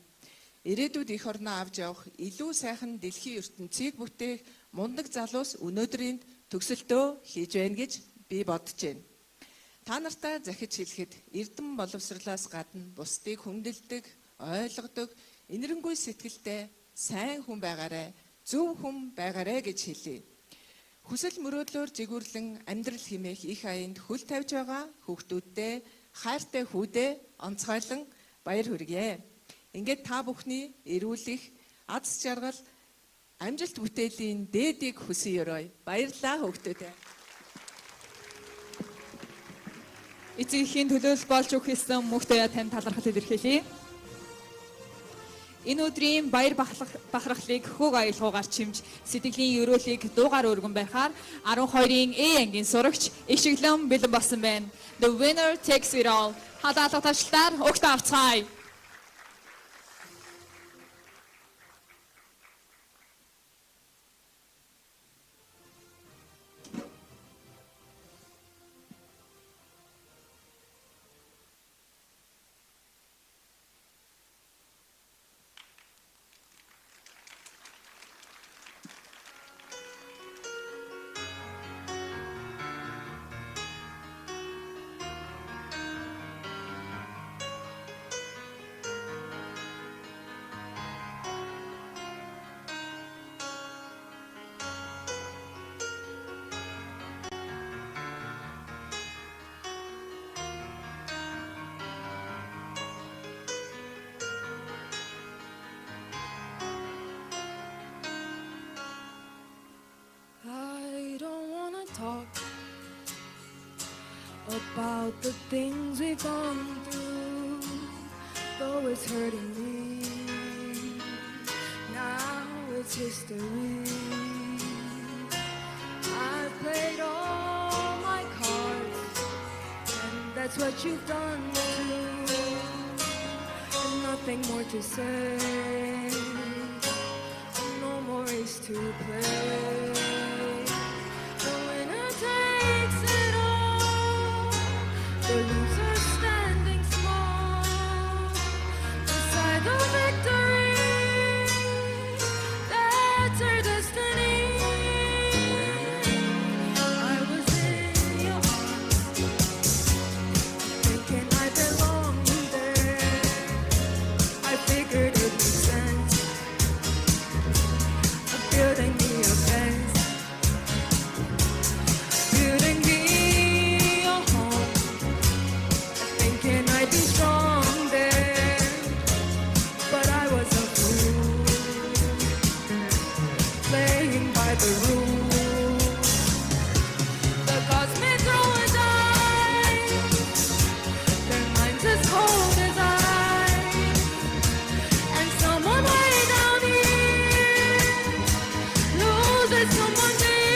S9: Ирээдүйд эх орноо авч явах илүү сайхан дэлхийн ертөнцийг бүтээх мундаг залуус өнөөдрийн төгсөлтөө хийж байна гэж би бодож байна. Та нартай захиж хэлэхэд эрдэм боловсрлоос гадна бусдыг хүндэлдэг, ойлгодог, энэрэнгүй сэтгэлтэй сайн хүн байгаарай, зөв хүн байгаарай гэж хэлье. Хүсэл мөрөөдлөөр жигүүрлэн амьдрал хэмээх их аянд хөл тавьж байгаа хүүхдүүддээ хайртай хүүдээ онцгойлон баяр хүргье. Ингээд та бүхний эрүүл их, аз жаргал, амжилт бүтээлийн дээдийг хүсэн ёроё. Баярлалаа хүүхдүүдээ.
S1: Эцэг эхийн төлөөлөл болж өгөх хэлсэн мөхтэй тань талархал илэрхийлье. Энэ өдрийн баяр бахархлыг хөг аялгаугаар чимж сэтгэлийн өрөөлийг дуугаар өргөн байхаар 12-ын A ангийн сурагч ишиглэн бэлэн болсон байна. The winner takes it all. Халаалга ташлаар өгтөө авцгаая.
S10: I don't wanna talk about the things we've gone through, though it's hurting me. Now it's history. I've played all my cards, and that's what you've done too. And nothing more to say, no more race to play. The winner takes it all, the loser standing small beside the victory. That's our destiny. I was in your arms, thinking I belonged there. I figured it made sense, building me a fence, building me a home, thinking I'd be strong there, but I was a fool, playing by the rules. The gods may throw a dice, their minds as cold as ice, and someone way down here loses someone dear.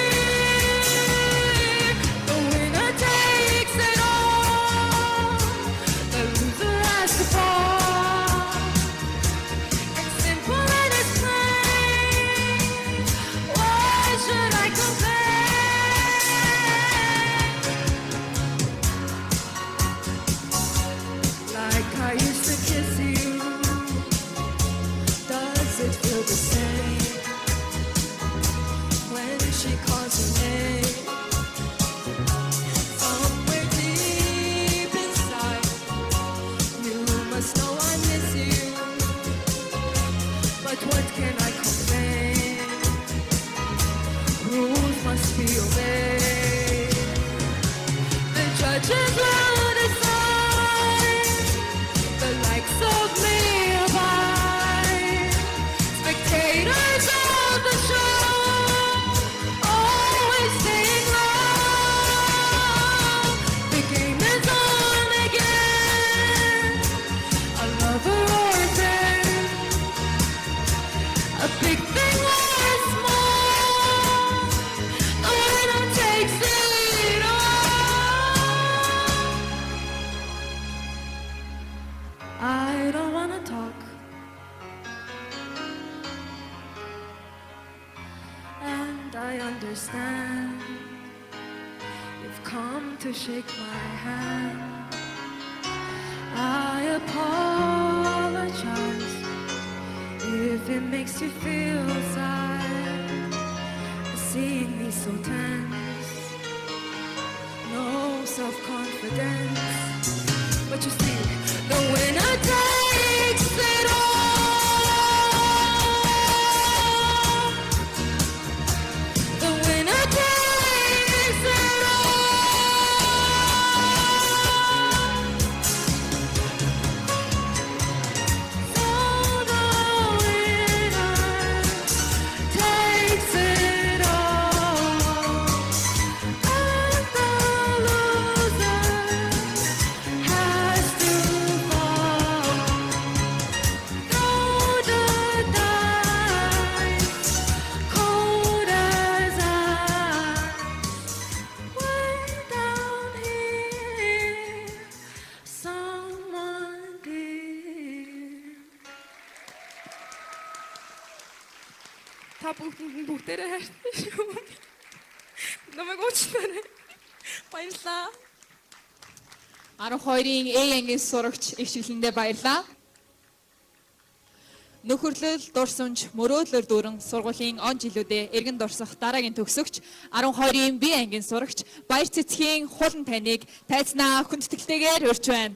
S10: The winner takes it all. Complain? Like I used to kiss you, does it feel the same when she calls your name? Somewhere deep inside, you must know I miss you. But what can I complain? Rules must be obeyed. The judges will decide. The likes of me abide. Spectators of the show, always staying low. The game is on again. A lover or a friend, a big thing or a small. The winner takes it all. I don't wanna talk. And I understand you've come to shake my hand. I apologize if it makes you feel sad seeing me so tense. No self confidence. But you see, the winner takes it all. The winner takes it all. So the winner takes it all, and the loser has to fall. Throw the dice, cold as ice. Way down here, someone dear.
S6: Та бүгдэнд нь бүгдээрээ хайртай шүү. Намайг уучлаарай. Баярлалаа.
S1: 12-ын A ангийн сурагч их шиглэндээ баярлаа. Нөхөрлөл, дурсамж, мөрөөдлөөр дүүрэн сургуулийн он жилүүдээ эргэн дурсах дараагийн төгсөгч 12-ын B ангийн сурагч Баяр цэцгийн хулан таныг тайзнаа хүндэтгэлтэйгээр урьж байна.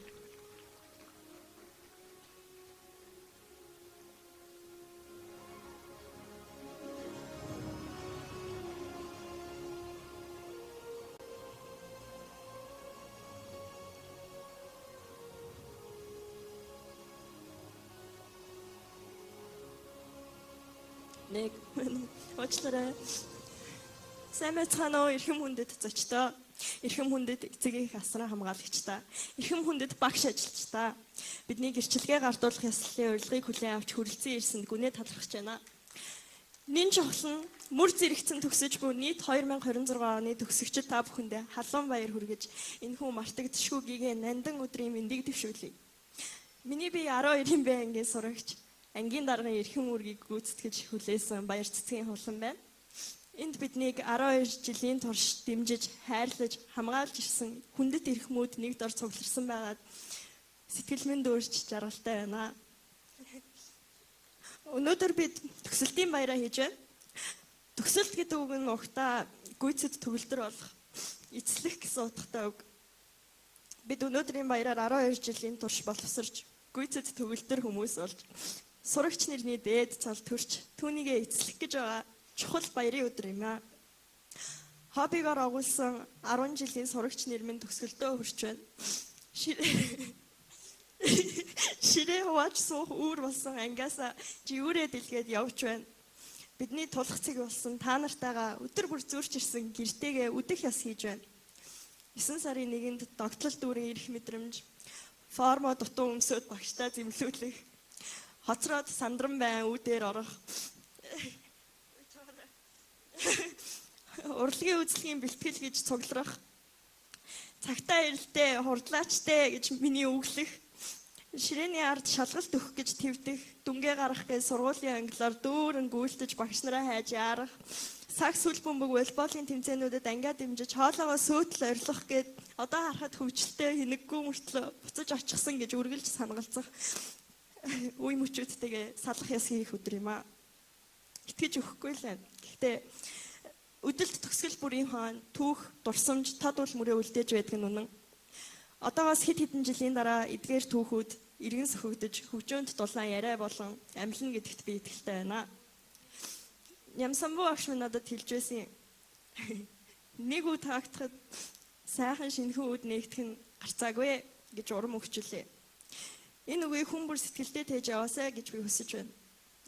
S11: Нэг уучлаарай. Сайн байцгаана уу эрхэм хүндэт зочдоо. Эрхэм хүндэт эцэг их асран хамгаалагчдаа. Эрхэм хүндэт багш ажилчдаа. Бидний гэрчлэгээ гардуулах ёслолын урилгыг хүлээн авч хүрэлцэн ирсэнд гүнээ талархаж байна. Нин чухал нь мөр зэрэгцэн төгсөж буй нийт 2026 оны төгсөгчд та бүхэндээ халуун баяр хүргэж энэхүү мартагдшгүй гэгээ нандин өдрийн мэндийг дэвшүүлье. Миний бие 12-ын Б ангийн сурагч, ангийн даргын эрхэм үүргийг гүйцэтгэж хүлээсэн баяр цэцгийн хулан байна. Энд биднийг 12 жилийн турш дэмжиж, хайрлаж, хамгаалж ирсэн хүндэт эрхмүүд нэг дор цугларсан байгаад сэтгэл минь дүүрч жаргалтай байна. Өнөөдөр бид төгсөлтийн баяраа хийж байна. Төгсөлт гэдэг үг нь угтаа гүйцэд төгөлдөр болох, эцлэх гэсэн утгатай үг. Бид өнөөдрийн баяраар 12 жилийн турш боловсрч, гүйцэд төгөлдөр хүмүүс болж, сурагч нэрний дээд цал төрч, түүнийгээ эцлэх гэж байгаа чухал баярын өдөр юм аа. Хоббигоор агуулсан 10 жилийн сурагч нэр минь төгсгөлдөө хүрч байна. Ширээ хувааж суух үүр болсон ангиасаа живүүрээ дэлгээд явж байна. Бидний тулах цэг болсон та нартайгаа өдөр бүр зүүрч ирсэн гэртэйгээ үдэх яс хийж байна. 9 сарын 1-нд догтлол дүүрэн ирэх мэдрэмж, формо дутуу өмсөөд багштай зэмлүүлэх, хоцроод сандран байн үүдээр орох, урлагийн үзлэгийн бэлтгэл гэж цугларах, цагтаа эрэлтэй, хурдлаачтай гэж миний үглэх, ширээний ард шалгалт өгөх гэж твдэх, дүнгээ гаргах гэж сургуулийн англиар дүүрэн гүйлтэж багш нараа хайж яарах, Сагс сүл бөмбөг волейболын тэмцээнүүдэд ангиа дэмжиж хоолоогоо сөөтл орилох гээд одоо харахад хөвчлөлтэй хинэггүй мөртлөө буцаж очихсан гэж үргэлж санагалцах үе мөчүүдтэйгээ салах яс хийх өдөр юм аа. Итгэж өгөхгүй л байна. Гэхдээ өдөлт төгсгөл бүрийн хаан түүх, дурсамж, тод үл мөрөө үлдээж байдаг нь үнэн. Одоогоос хэд хэдэн жилийн дараа эдгээр түүхүүд иргэн сөхөгдөж хөгжөөнд дулаан яриа болон амилна гэдэгт би итгэлтэй байна. Нямсамбу агш минь надад хэлж байсан. Нэг үг таагдахад сайхан шинэхэн үд нэгтгэх нь гарцаагүй гэж урам өгчлээ. Энэ үгийг хүн бүр сэтгэлдээ тээж яваасай гэж би хүсэж байна.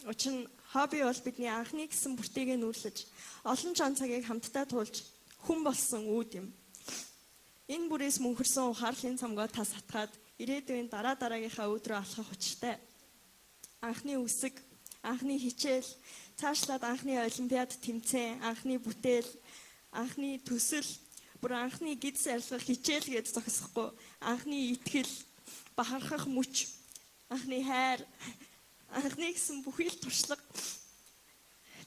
S11: Учир нь хобби бол бидний анхны гэсэн бүртээгээ нүүрлэж, олон чон цагийг хамтдаа туулж хүн болсон үүд юм. Энэ бүрээс мөнхөрсөн ухаарлын цомгоо тас хатгаад ирээдүйн дараа дараагийнхаа өдрөө алхах учиртай. Анхны үсэг, анхны хичээл, цаашлаад анхны олимпиад тэмцээн, анхны бүтээл, анхны төсөл, бүр анхны гидс арилгах хичээл гэж зогсохгүй, анхны итгэл, бахархах мөч, анхны хайр, анхны гэсэн бүхий л туршлага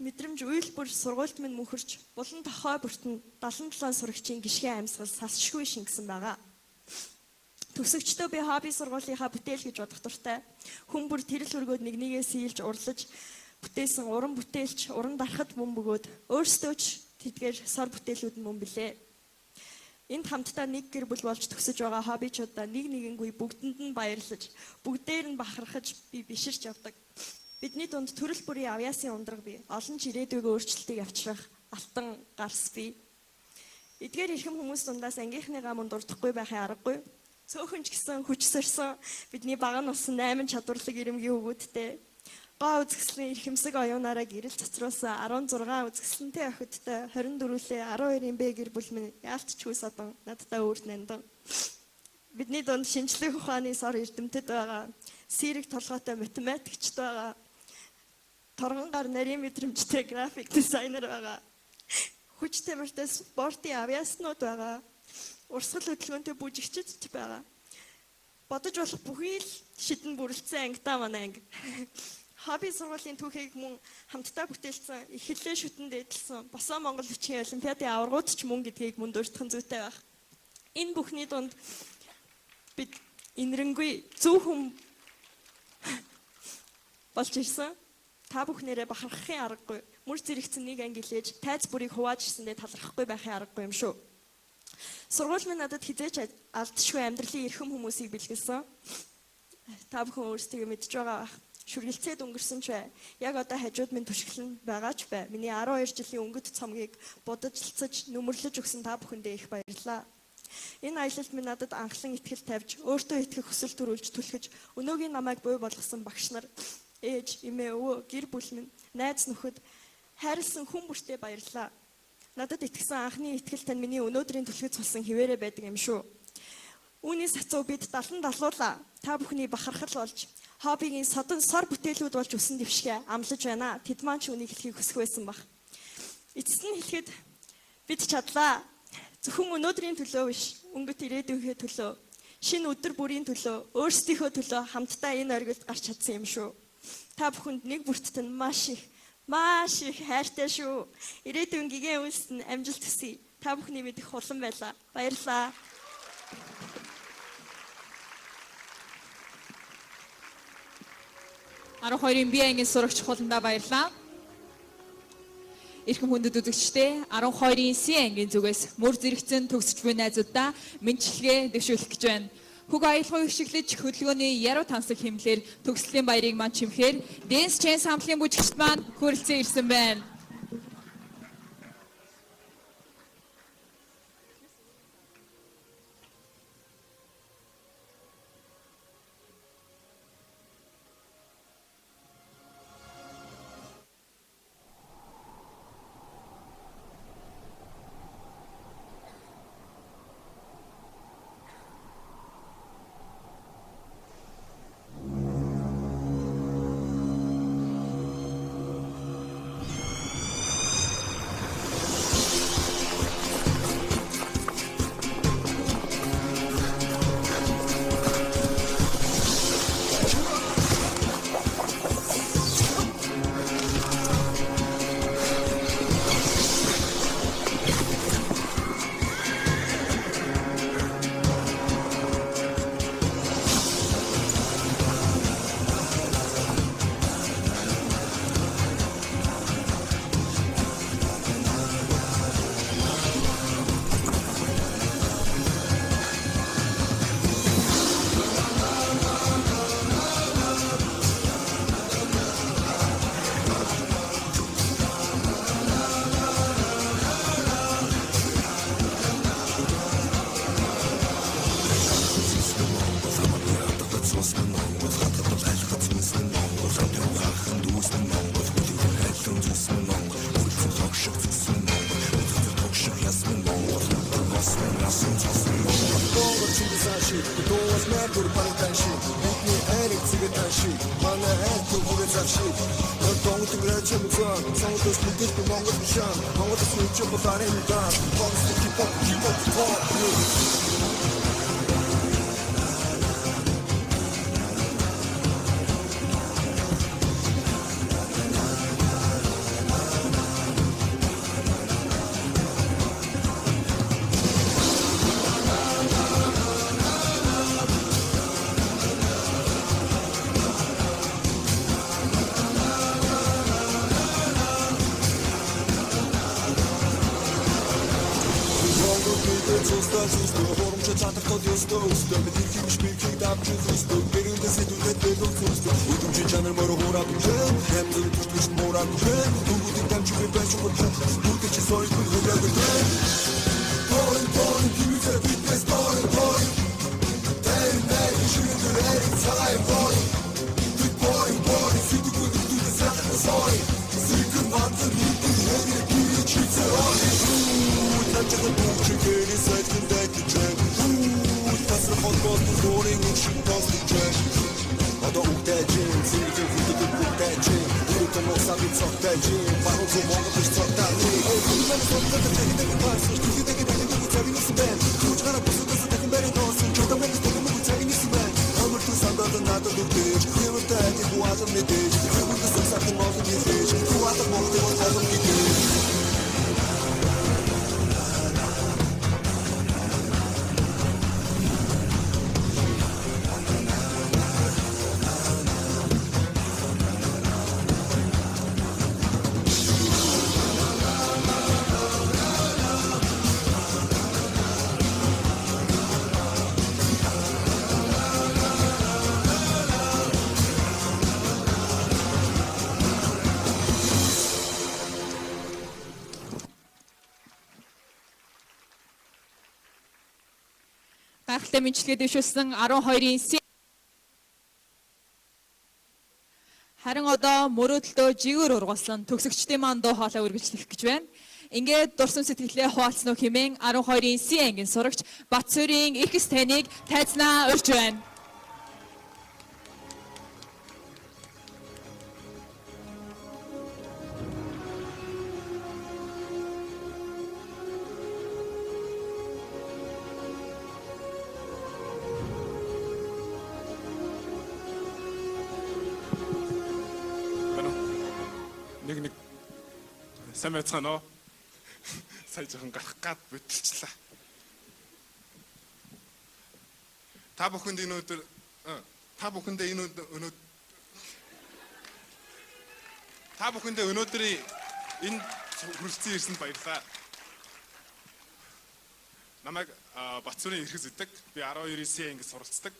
S11: мэдрэмж уйл бүр сургуульд минь мөнхөрч булан тохой бүртэн 77 сурагчийн гიშгэн амьсгал салшгүй шингэсэн байгаа. Төгсөгчдөө би хобби сургуулийнхаа бүтээл гэж бодох дуртай. Хүн бүр тэрэл өргөөд нэг нэгээ сийлж урлаж бүтээсэн уран бүтээлч уран дарахад мөн бөгөөд өөрсдөө ч тэдгээр сор бүтээлүүд нь мөн билээ. Энд хамтдаа нэг гэр бүл болж төгсөж байгаа хоббичуудаа нэг нэгэнгүй бүгдэнд нь баярлаж, бүгдээр нь бахархаж би биширч явдаг. Бидний дунд төрөл бүрийн авьяасын ундраг бий. Олон ч ирээдүйн өөрчлөлтийг авчрах алтан гарс бий. Эдгээр эрхэм хүмүүс дундаас ангийнхныгаа мөн дурдахгүй байхын аргагүй. Цөөхөн ч гэсэн хүч сорьсон бидний бага нь болсон 8 чадварлаг ирэмгийн хөвгүүдтэй. Гоо үзэсгэлэн эрхэмсэг оюунаараа гэрэл цацруулсан 16 үзэсгэлэнтэй охидтой 24-лээ 12-ын Б гэр бүл минь яалтчгүй садан надтай өөрт нандан. Бидний дунд шинжлэх ухааны сор эрдэмтэд байгаа, сэрэг толгойтой математикчд байгаа, торгон гар нарийн мэдрэмжтэй график дизайнер байгаа, хүч тамиртай спортын авьяаснууд байгаа, урсгал хөдөлгөөнтэй бүжигчд байгаа. Бодож болох бүхий л шидэн бүрэлдсэн ангидаа манай анги. Хобби сургуулийн түүхийг мөн хамтдаа бүтээлсэн, эхлэлээ шүтэн дээдэлсэн Босоо Монгол хүчийн олимпиадын аваргууд ч мөн гэдгийг мөн дурдах нь зүйтэй байх. Энэ бүхний дунд бид инэрэнгүй зөв хүн болж ирсэн. Та бүхнээрээ бахархахын аргагүй. Мөр зэрэгцэн нэг анги илээж, тайз бүрийг хувааж ирсэндээ талархахгүй байхын аргагүй юм шүү. Сургууль минь надад хизээч алдшгүй амьдралын эрхэм хүмүүсийг бэлгэлсэн. Та бүхэн өөрсдөө мэдж байгаа байх. Шүргэлцээд өнгөрсөн ч бай. Яг одоо хажууд минь түшиглэн байгаа ч бай. Миний 12 жилийн өнгөт цомгийг будажлцаж, нүмерлэж өгсөн та бүхэндээ их баярлалаа. Энэ аялалд минь надад анхлан итгэл тавьж, өөртөө итгэх хүсэл төрүүлж түлхэж, өнөөгийн намайг буй болгосон багш нар, ээж, эмээ, өвөө, гэр бүл минь, найз нөхөд, хайрлсан хүн бүртээ баярлалаа. Надад итгэсэн анхны итгэл тань миний өнөөдрийн түлхэц болсон хിവэрэ байдаг юм шүү. Үүний сацуу бид 70 далуулаа. Та бүхний бахархал болж, хоббигийн содон сор бүтээлүүд болж өсөн дэвшгэ амлаж байна. Тэд маань ч үнийг хэлхийг хүсэх байсан баг. Эцэст нь хэлэхэд бид чадлаа. Зөвхөн өнөөдрийн төлөө биш, өнгөт ирээдүйнхээ төлөө, шинэ өдөр бүрийн төлөө, өөрсдийнхөө төлөө хамтдаа энэ оргилд гарч чадсан юм шүү. Та бүхэнд нэг бүртд нь маш их хайртай шүү. Ирээдүйн гигэн үйлсэд нь амжилт хүсье. Та бүхний мэдэх хулан байлаа. Баярлалаа.
S1: 12-ын Б ангийн сурагч хуландаа баярлалаа. Эрхэм хүндэт үзэгчдээ 12-ын С ангийн зүгээс мөр зэрэгцэн төгсөж буй найзуудаа мэндчилгээ дэвшүүлэх гэж байна. Хөг аялгау хэвшиглэж хөдөлгөөний яруу тансаг хэмлэр төгслийн баярыг мань чимхээр Dance Chance хамтлагийн бүжигчд маань хүрэлцэн ирсэн байна.
S12: шиг Дуус мэр бараг шиг Бидний айрыг зэгэд шиг Манай айл төвхөрөө зав шиг Донгот грэчэн зан Сонгоос мэдээж би Монгол бишан Монгол сүнч боларын дан Бонгос хип-хоп хип-хоп топ.
S1: Гайхалтай мэндчилгээ дэвшүүлсэн 12-ийн С. Харин одоо мөрөөдөлдөө жигүүр ургуулсан төгсөгчдийн маань дуу хоолой үргэлжлэх гэж байна. Ингээд дурсан сэтгэлээ хуваалцсан уу хэмээн 12-ийн С ангийн сурагч Батсуурийн Эрхэс таныг тайзнаа урьж байна.
S13: Нэг сайн байцгаана уу? Сая жоохон гарах гад бүтэлчлээ. Та бүхэнд энэ өдөр та бүхэндээ энэ өнөө та бүхэндээ өнөөдрийн энэ хүрэлцэн ирсэнд баярлалаа. Намайг Батсуурийн Эрхэс гэдэг. Би 12-ийн С ангид суралцдаг.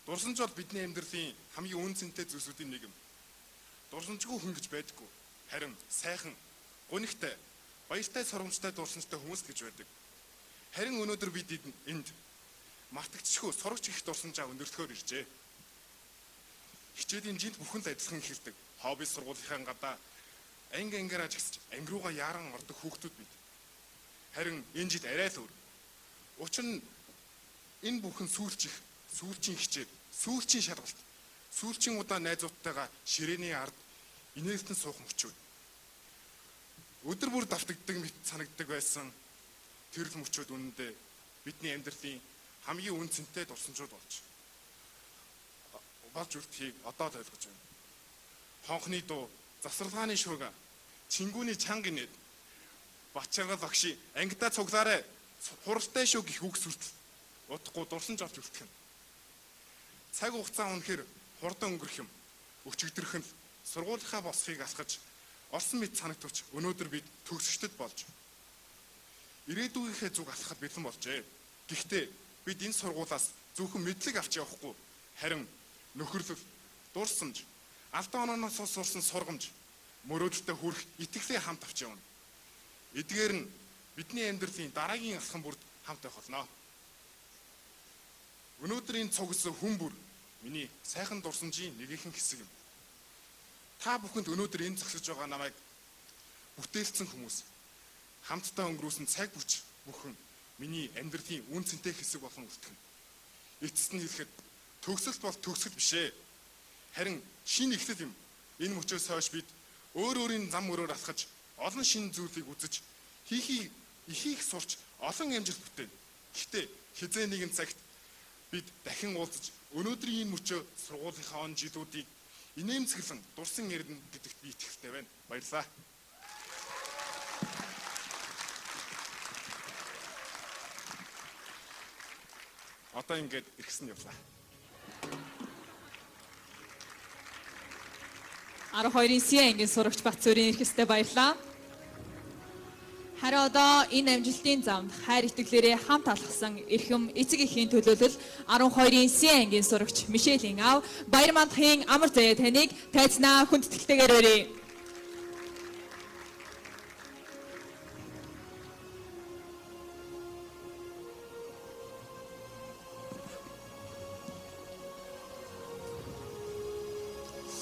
S13: Дурсамж бол бидний амьдралын хамгийн үн цэнтэй зүйлсүүдийн нэг юм. Дурсамжгүй хүн гэж байдаггүй. Харин сайхан, гунигтай, баяртай, сургамжтай дурсамжтай хүмүүс гэж байдаг. Харин өнөөдөр бид энд мартагдчихгүй сурагч их дурсамжаа өндөрлөхөөр иржээ. Хичээлийн жилд бүхэн л адилхан эхэлдэг. Хобби сургуулийнхаа гадаа анги ангиараа жагсаж анги руугаа яаран ордог хүүхдүүд бид. Харин энэ жил арай л өөр. Учир нь энэ бүхэн сүүлчих, сүүлчийн хичээл, сүүлчийн шалгалт, сүүлчийн удаа найзуудтайгаа ширээний ард инээлтэн суух мөчүүд. Өдөр бүр давтагддаг мэт санагддаг байсан тэр л мөчүүд үнэндээ бидний амьдралын хамгийн үн цэнтэй дурсамжууд болж үлдэхийг одоо л ойлгож байна. Хонхны дуу, завсарлагын шууга, чингүүний чанга инээд, Батчаргал багшийн ангидаа цуглаарай, хуралтай шүү гэх үг сүртэл удахгүй дурсамж олж үлдэх юм. Цаг хугацаа үнэхээр хурдан өнгөрөх юм. Өчигдөрх нь сургуулийнхаа босхийг алхаж орсон мэт санагдвч өнөөдөр бид төгсөгчдөд болж ирээдүйнхээ зүг алхахад бэлэн болжээ. Гэхдээ бид энэ сургуулиас зөвхөн мэдлэг авч явахгүй харин нөхөрлөл, дурсамж, алдаан ононоос сурсан сургамж, мөрөөдөлтөд хүрэх итгэлээ хамт авч явна. Эдгээр нь бидний амьдралын дараагийн алхам бүрд хамт байх болно. Өнөөдөр энэ цугсан хүн бүр миний сайхан дурсамжийн нэгэн хэсэг юм. Та бүхэнд өнөөдөр энэ зогсож байгаа намайг бүтээлцэн хүмүүс хамтдаа өнгөрүүлсэн цаг бүч бүхэн миний амьдралын үн цэнтэй хэсэг болгон үлдэх. Эцэст нь хэлэхэд төгсөлт бол төгсгөл биш ээ. Харин шинэ эхлэл юм. Энэ мөчөөс хойш бид өөр өөрийн зам мөрөөр алхаж, олон шинэ зүйлийг үзэж, хийхийг ихийг сурч, олон амжилт бүтээнэ. Гэхдээ хэзээ нэгэн цагт бид дахин уулзаж өнөөдрийн энэ мөчөө сургуулийнхаа он жилүүдийг инээмсэглэн дурсан эрдэнэ гэдэгт би итгэлтэй байна. Баярлалаа. Одоо ингээд иргэсэн явлаа.
S1: 12-ын Си ангийн сурагч Батцүрийн эрхэстэй баярлалаа. Харин одоо энэ амжилтын замд хайр итгэлээрээ хамт алхсан эрхэм эцэг эхийн төлөөлөл 12-ын Си ангийн сурагч Мишелийн аав Баярмандахын амар заяа таныг тайзнаа хүндэтгэлтэйгээр өрье.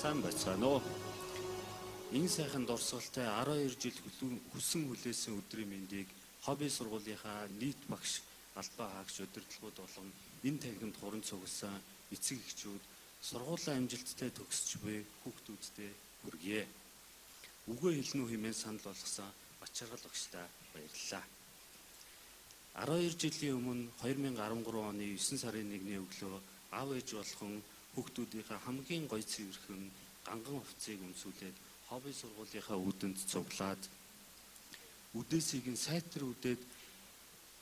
S14: Сайн байцгаана уу? Энэ сайхан дурсгалтай 12 жил хүсэн хүлээсэн өдрийн мэндийг хобби сургуулийнхаа нийт багш, албан хаагч, удирдлагууд болон энэ танхимд хуран цугласан эцэг эхчүүд сургуулаа амжилттай төгсөж буй хүүхдүүдтэй хүргье. Үгээ хэлнэ үү хэмээн санал болгосон Бачаргал багшдаа баярлалаа. 12 жилийн өмнө 2013 оны 9 сарын 1-ний өглөө аав ээж болгон хүүхдүүдийнхээ хамгийн гоё цэвэрхэн ганган хувцсыг өмсүүлээд хобби сургуулийнхаа үүдэнд цуглаад үдээсийг нь сайтар үдээд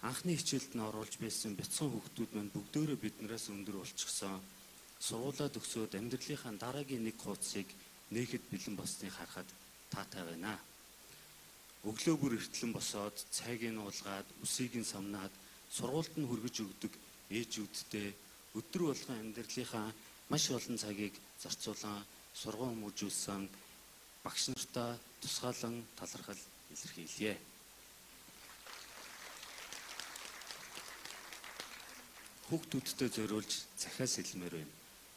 S14: анхны хичээлд нь оруулж байсан бяцхан хүүхдүүд маань бүгдөөрөө биднээс өндөр болчихсон. Сургуулаа төгсөөд амьдралынхаа дараагийн нэг хуудсыг нээхэд бэлэн болсныг харахад таатай байна. Өглөө бүр эртлэн босоод цайг нь уулгаад, үсийг нь самнаад сургуульд нь хүргэж өгдөг ээжүүдтэй өдөр болгон амьдралынхаа маш олон цагийг зарцуулан сургууль хүмүүжүүлсэн багш нартаа тусгаалan талархал илэрхийлье. Хүүхдүүдтэй зориулж захиас хэлмээр байна.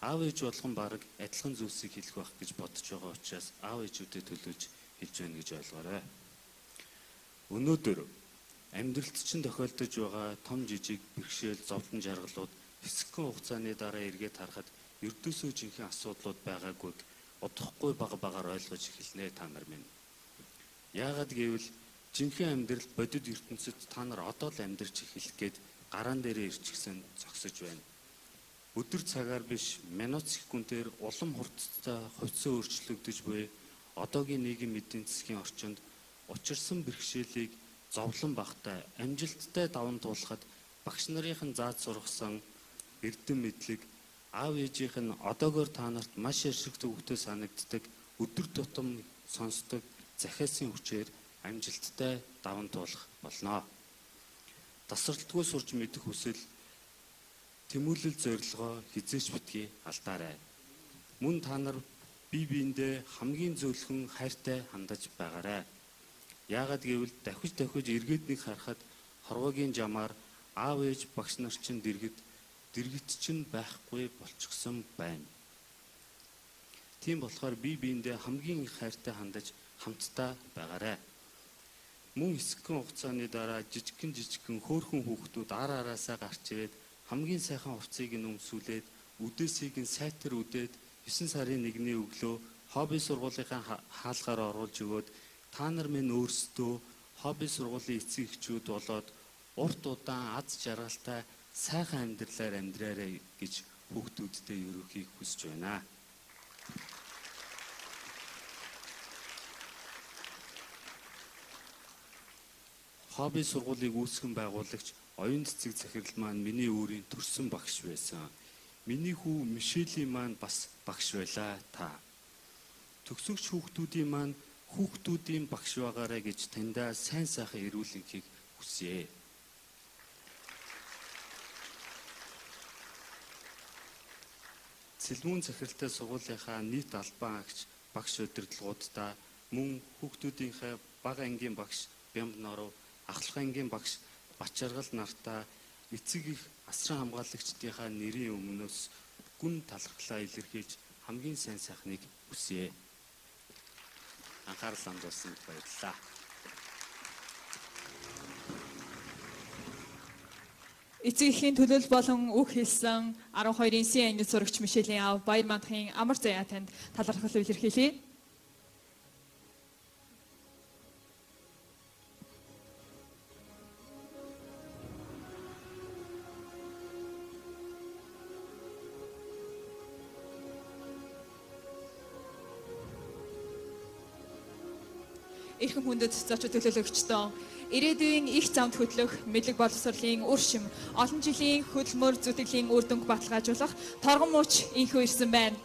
S14: Аав ээж болгон бараг адилхан зүйлсийг хэлэх байх гэж бодож байгаа учраас аав ээжүүдэд төлөөлж хэлж байна гэж ойлгоорой. Өнөөдөр амьдралд чинь тохиолдож байгаа том жижиг бэрхшээл, зовлон жаргалууд хэсэгхэн хугацааны дараа эргээд харахад ердөөсөө жинхэнэ асуудлууд байгаагүйг удахгүй бага багаар ойлгож эхэлнэ та нар минь. Яагаад гэвэл жинхэнэ амьдрал бодит ертөнцид та нар одоо л амьдарч эхэлэх гээд гараан дээрээ ирчихсэн зогсож байна. Өдөр цагаар биш минут секундээр улам хурдтай хувьцаа өөрчлөгдөж буй одоогийн нийгэм эдийн засгийн орчинд учирсан бэрхшээлийг зовлон багтай амжилттай даван туулахад багш нарын зааж сургасан эрдэм мэдлэг аав ээжийнх нь одоогоор та нарт маш ашиг төвөгтэй санагддаг өдөр тутам сонсдог захиасын хүчээр амжилттай даван туулах болно. Тасралтгүй сурч мэдэх хүсэл тэмүүлэл зорилгоо хизээч битгий алдаарай. Мөн та нар бие биендээ хамгийн зөөлхөн хайртай хандаж байгаарай. Яагаад гэвэл давхиж давхиж эргээд нэг харахад хорвоогийн жамаар аав ээж багш нар чинь дэргэд чинь байхгүй болчихсон байна. Тийм болохоор бие биендээ хамгийн их хайртай хандаж хамтдаа байгаарай. Мөн хэсэгхэн хугацааны дараа жижигхэн хөөрхөн хүүхдүүд ар араасаа гарч ирээд хамгийн сайхан хувцсыг нь өмсүүлээд үдээсийг нь сайтар үдээд 9 сарын 1-ний өглөө хобби сургуулийнхаа хаалгаар оруулж өгөөд та нар минь өөрсдөө хобби сургуулийн эцэг эхчүүд болоод урт удаан аз жаргалтай сайхан амьдралаар амьдраарай гэж хүүхдүүдтэй ерөөхийг хүсэж байна. Хобби сургуулийг үүсгэн байгуулагч оюун цэцэг захирал маань миний өөрийн төрсэн багш байсан. Миний хүү Мишелийн маань бас багш байлаа та. Төгсөгч хүүхдүүдийн маань хүүхдүүдийн багш байгаарай гэж таньдаа сайн сайхан эрүүл энхийг хүсье. Цэлмүүн захиралтай сургуулийнхаа нийт албан агч багш удирдлагууддаа мөн хүүхдүүдийнхээ бага ангийн багш Бямб Норов, ахлах ангийн багш Бачаргал нартаа эцэг их асран хамгаалагчдынхаа нэрийн өмнөөс гүн талархлаа илэрхийлж хамгийн сайн сайхныг хүсье. Анхаарал хандуулсанд баярлалаа.
S1: Эцэг эхийн төлөөлөл болон үг хэлсэн 12-ын Си анги сурагч Мишелийн аав Баяр мандахын амар заяа танд талархал илэрхийлье. Эрхэм хүндэт зочид төлөөлөгчдөө ирээдүйн их замд хөтлөх мэдлэг боловсролын үр шим олон жилийн хөдөлмөр зүтгэлийн үр дүнг баталгаажуулах торгон мууч инхүү ирсэн байна.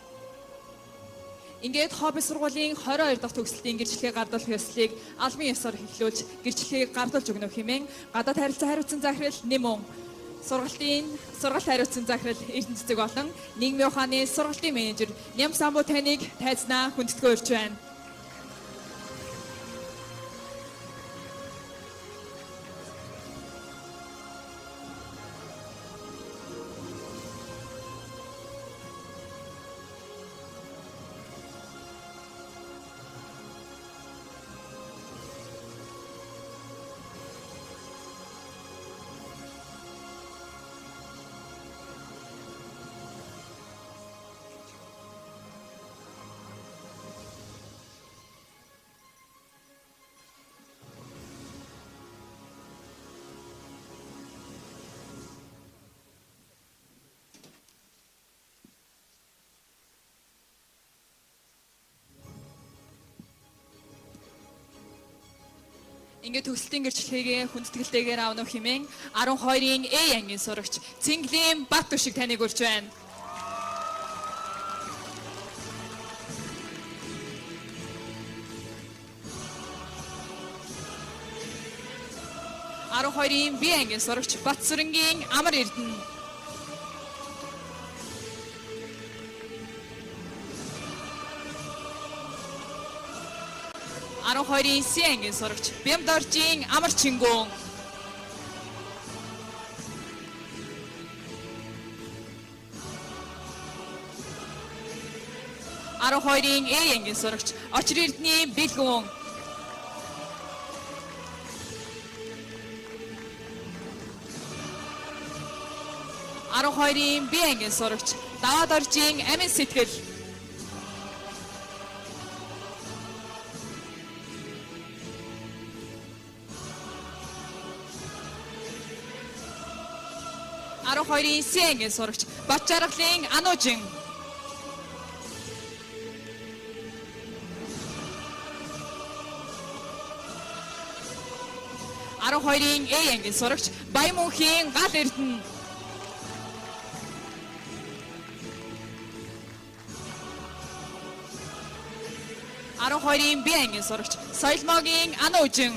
S1: Ингээд хобби сургуулийн 22 дахь төгсөлтийн гэрчлэгийг гардуулах ёслолыг албан ёсоор эхлүүлж гэрчлэгийг гардуулж өгнө хэмээн гадаад харилцаа хариуцсан захирал Нэмүн сургалт хариуцсан захирал Эрдэнэ цэцэг болон нийгмийн ухааны сургалтын менежер Ням Самбу таныг тайзнаа хүндэтгэн урьж байна. Ингээд төгсөлтийн гэрчлэгийг хүндэтгэлтэйгээр авна хэмээн 12-ын A ангийн сурагч Цэнглийн Бат Түшиг таныг урьж байна. 12-ын B ангийн сурагч Батсүрэнгийн Амар Эрдэнэ. 12-ын С ангийн сурагч Бямдоржийн Амар Чингүн. 12-ын А ангийн сурагч Очир Эрдэнийн Бэлгүн. 12-ын Б ангийн сурагч Даваадоржийн Амин Сэтгэл. 12-ын С ангийн сурагч Батжаргалын Анужин. 12-ын А ангийн сурагч Баян мөнхийн Гал Эрдэнэ. 12-ын Б ангийн сурагч Соёлмогийн Анужин.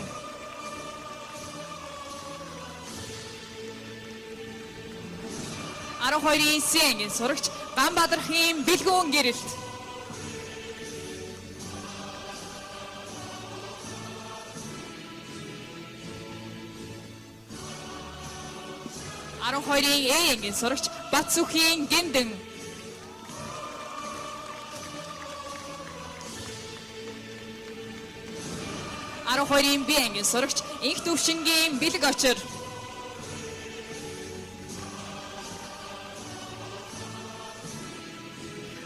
S1: 12-ын С ангийн сурагч Ганбадрахын Бэлгүүн Гэрэлт. 12-ын А ангийн сурагч Батсүхийн Гиндэн. 12-ын Б ангийн сурагч Инх Төвшингийн Бэлэг Очир.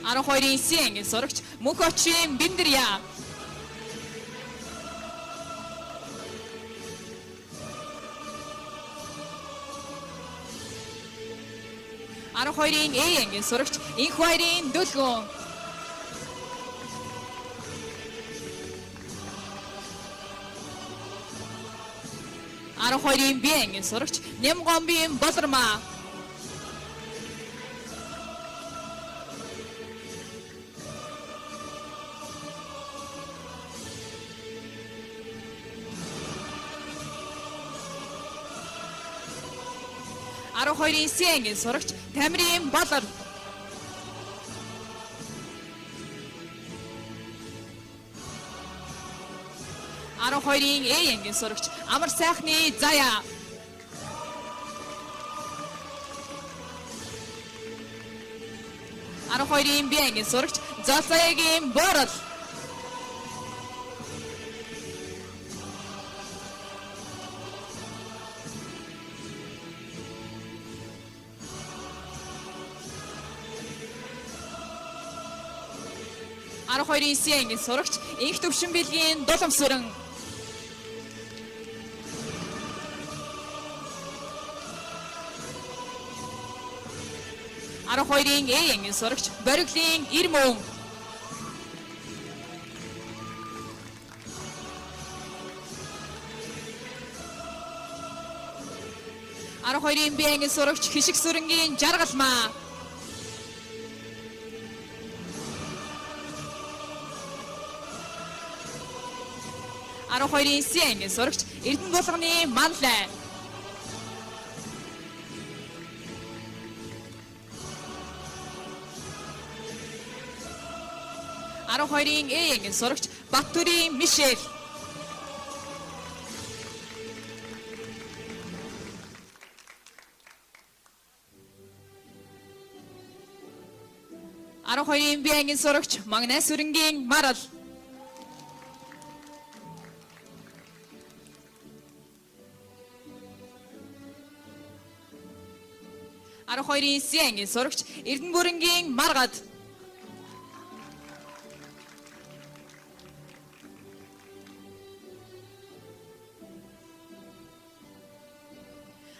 S1: 12-ын С ангийн сурагч Мөнх Очрын Биндэрья. 12-ын А ангийн сурагч Инх Баярын Дүлгүн. 12-ын Б ангийн сурагч Нямгомбийн Болормаа. 12-ын С ангийн сурагч Тамирын Болор. 12-ын А ангийн сурагч Амар сайхны Заяа. 12-ын Б ангийн сурагч Золзаягийн Борол. 12-ын С ангийн сурагч Инх төвшин бэлгийн Дуламсүрэн. 12-ын Э ангийн сурагч Бориглын Ирмөн. 12-ын Б ангийн сурагч Хишиг сүрэнгийн Жаргалмаа. 12-ын С ангийн сурагч Эрдэнэ булганы Манлай. 12-ын Э ангийн сурагч Баттүрийн Мишель. 12-ын Б ангийн сурагч Магнай сүрэнгийн Марал. 12-ын С ангийн сурагч Эрдэнэ бүрэнгийн Маргад.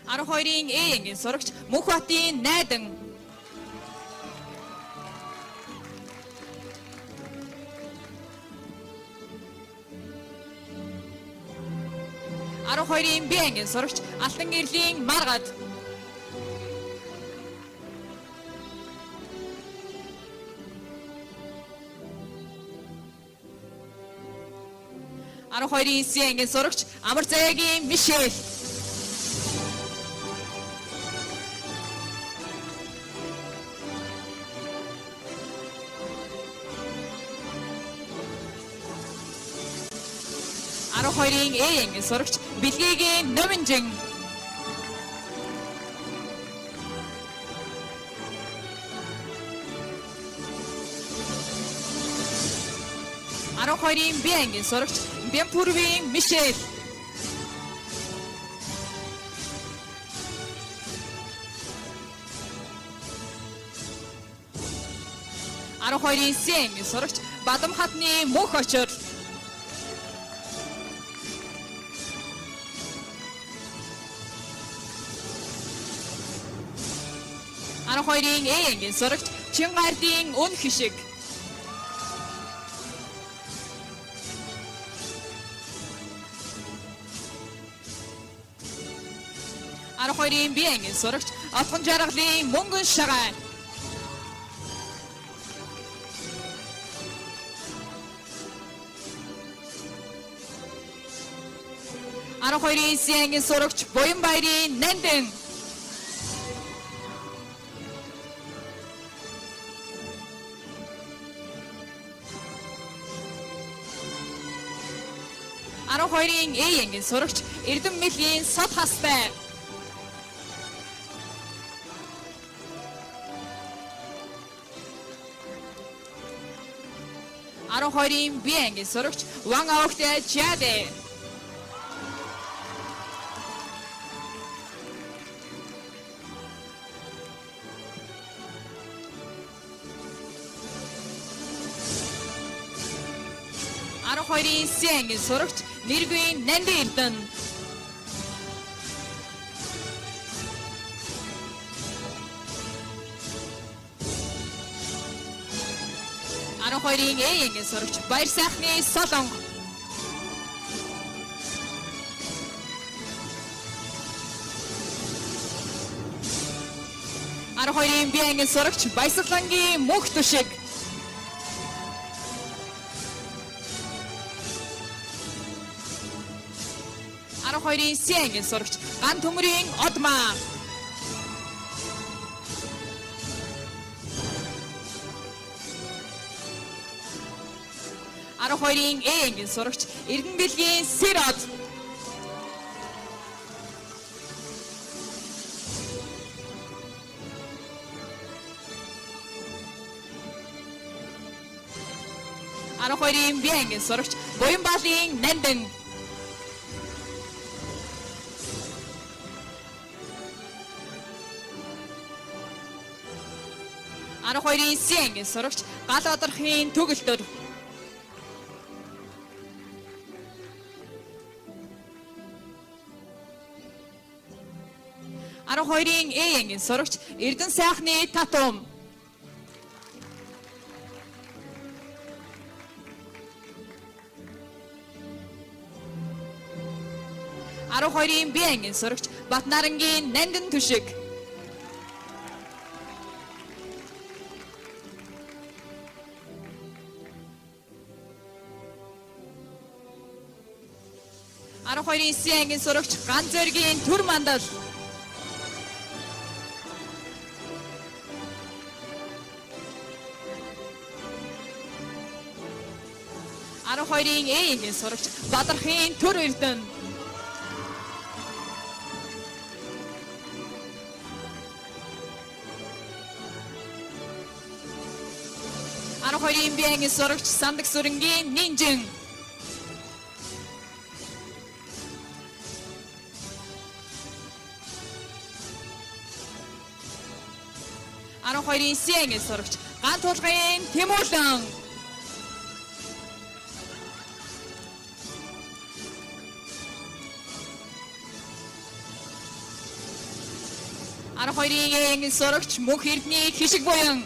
S1: 12-ын Э ангийн сурагч Мөнхбатын Найдан. 12-ын Б ангийн сурагч Алтан гэрлийн Маргад. 12-ын С ангийн сурагч Амар Заяагийн Мишель. 12-ын Э ангийн сурагч Бэлгээгийн Номинжин. 12-ын Б ангийн сурагч Бямпүрвийн Мишель. 12-ын С ангийн сурагч Бадам хатны Мөнх очор. 12-ын Э ангийн сурагч Чингардын Өн хишиг. 12-ын Б ангийн сурагч Отгон жаргалын Мөнгөн шагаан. 12-ын С ангийн сурагч Буян баярын Нандин. 12-ын Э ангийн сурагч Эрдэм мэлгийн Сод хастай. 12-ын Б ангийн сурагч Ван авагтай Жаде. 12-ын С ангийн сурагч Нэргүй Нанди Эрдэнэ. 12-ын Э ангийн сурагч Баяр сайхны Солонго. 12-ын Б ангийн сурагч Баясгалангийн Мөнх түшиг. 12-ын С ангийн сурагч Ган төмрийн Одмаа. 12-ын Э ангийн сурагч Эрдэнэ бэлгийн Сэрод. 12-ын Б ангийн сурагч Буянбаалын Нандин. 12-ын С ангийн сурагч Гал одорхын Төгөлдөр. 12-ын Э ангийн сурагч Эрдэнэ сайхны Татум. 12-ын Б ангийн сурагч Батнарангийн Нандин Түшиг. 12-ын С ангийн сурагч Ган зөргийн Төр мандал. 12-ын Э ангийн сурагч Бадархын Төр Эрдэнэ. 12-ын Б ангийн сурагч Сандаг сүрэнгийн Нинжин. 12-ын С ангийн сурагч Ган тулгын Тэмүүлэн. 12-ын Э ангийн сурагч Мөнх Эрдний Хишиг буян.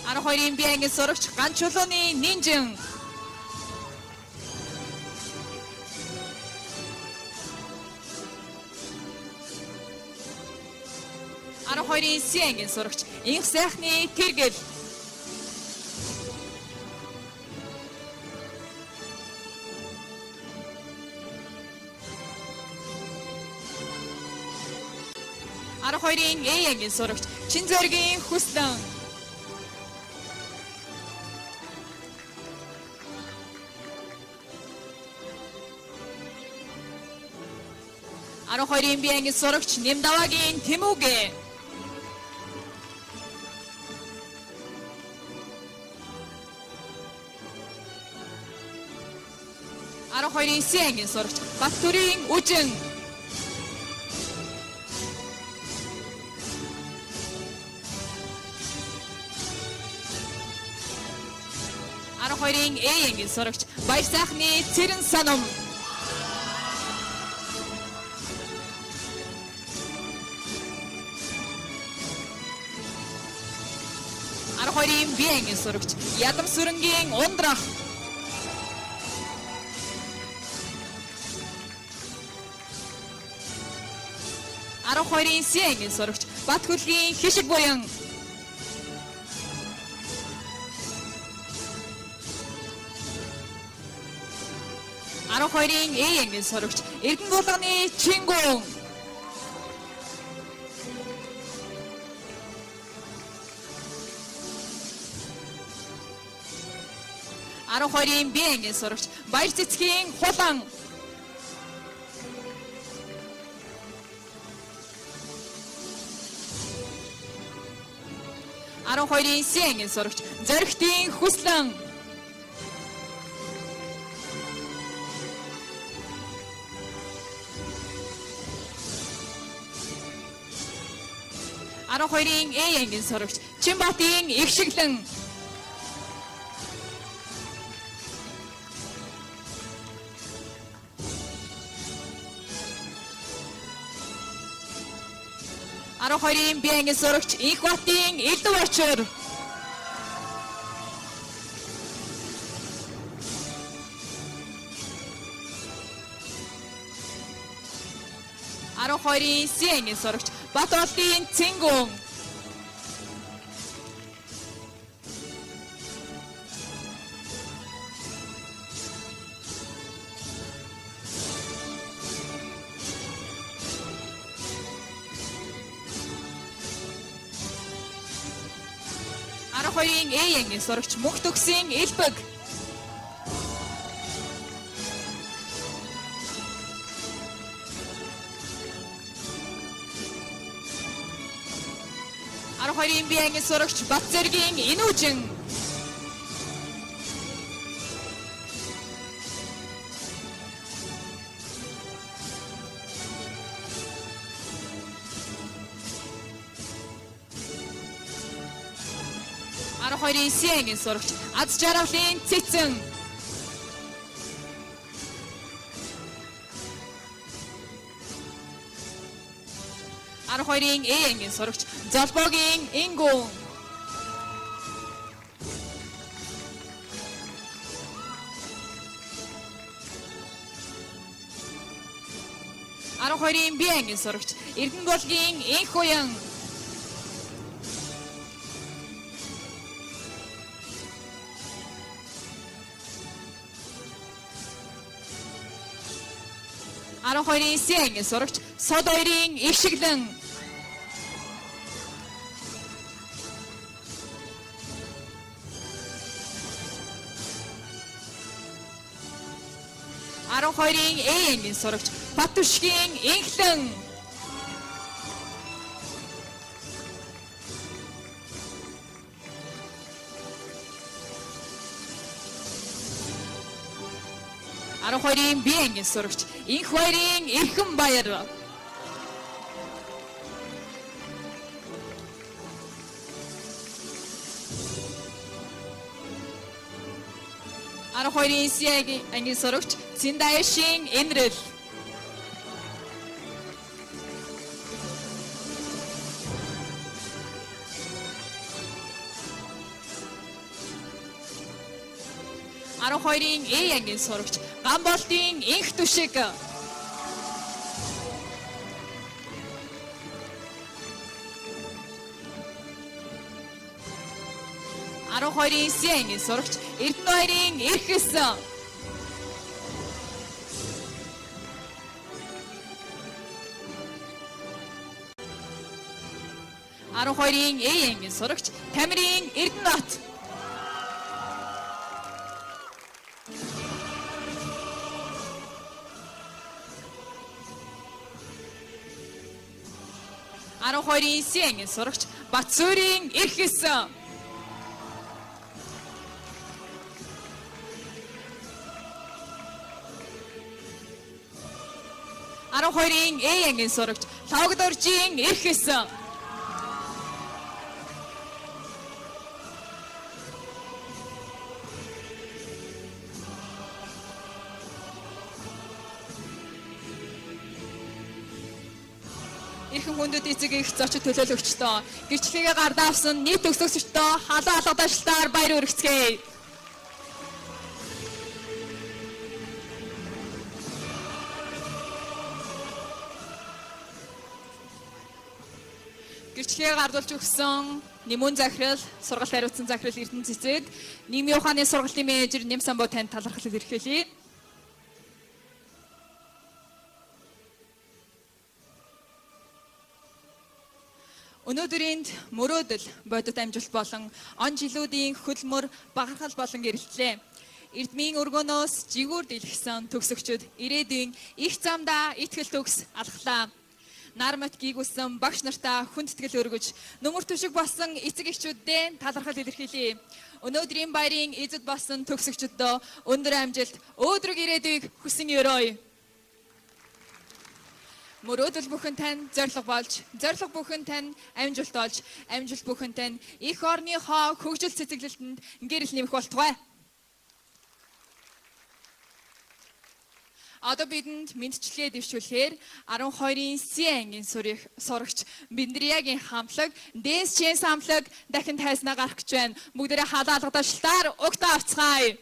S1: 12-ын Б ангийн сурагч Ган чулууны Нинжин. 12-ын С ангийн сурагч Инх сайхны Тэргэл. 12-ын Э ангийн сурагч Чин зөргийн Хүслэн. 12-ын Б ангийн сурагч Нэмдавагийн Тэмүгэ. 12-ын С ангийн сурагч Баттүрийн Үжин. 12-ын Э ангийн сурагч Баяр сайхны Цэрэн санам. 12-ын Б ангийн сурагч Ядам сүрэнгийн Ундрах. 12-ын С ангийн сурагч Батхүлгийн Хишиг буян. 12-ын Э ангийн сурагч Эрдэнэ булганы Чингүн. 12-ын Б ангийн сурагч Баяр цэцгийн Хулан. 12-ын С ангийн сурагч Зоригтын Хүслэн. 12-ын Э ангийн сурагч Чинбатын Игшиглэн. 12-ын Б ангийн сурагч Инхбатын Элдв очир. 12-ын С ангийн сурагч Батолдын Цэнгүн. 12-ын Э ангийн сурагч Мөнх төгсийн Элбэг. 12-ын Б ангийн сурагч Батцэргийн Инүүжин. 12-ын С ангийн сурагч Аз Жаргалын Цэцэн. 12-ын Э ангийн сурагч Золбогийн Ингүн. 12-ын Б ангийн сурагч Эрдэнэболгийн Энхуян. 12-ын С ангийн сурагч Сод хоёрын Ишиглэн. 12-ын Э ангийн сурагч Батүшгийн Инхлэн. 12-ын Б ангийн сурагч Инх баярын Эрхэм баяр. 12-ын С ангийн сурагч Цэндаяшийн Энрэл. 12-ын Э ангийн сурагч Гамболтын Инх Түшиг. 12-ын С ангийн сурагч Эрдэнэ хоёрын Эрхэс. 12-ын Э ангийн сурагч Тамирын Эрдэнэбат. 12-ын С ангийн сурагч Батсуурийн Эрхэс. 12-ын Э ангийн сурагч Лхагдоржийн Эрхэс. Эрхэм хүндэт эцэг их зочид төлөөлөгчдөө гэрчлэгээ гардаа авсан нийт төгсөгчдөө халуун алгадашлаар баяр хүргэцгээе. Гэрчлэгээ гардуулж өгсөн Нэмүн захирал, сургалт хариуцсан захирал Эрдэнэ цэцэг, Нийгмийн ухааны сургалтын менежер Нэм самбуу танд талархал илэрхийлье. Өнөөдөр энд мөрөөдөл, бодит амжилт болон он жилүүдийн хөдөлмөр, бахархал болон гэрэлтлээ. Эрдмийн өргөнөөс жигүүр дэлгэсэн төгсөгчд ирээдүйн их замдаа итгэл төгс алхлаа. Нар мат гийгүүлсэн багш нартаа хүндэтгэл өргөж, нүмер түшиг болсон эцэг эхчүүддээ талархал илэрхийлье. Өнөөдрийн баярын эзэд болсон төгсөгчдөд өндөр амжилт, өөдрөг ирээдүйг хүсэн өрөөе. Мөрөөдөл бүхэн тань зорилго болж, зорилго бүхэн тань амжилт болж, амжилт бүхэн тань их орныхоо хөгжил цэцэглэлтэнд гэрэл нэмэх болтугай. Одоо бидэнд мэдчилгээ дэвшүүлэхээр 12-ын С ангийн сурагч Биндриягийн хамтлаг, Dance Chance хамтлаг дахин тайзнаа гарах гэж байна. Бүгдээрээ халаа алгадашлаар угтаа авцгаая.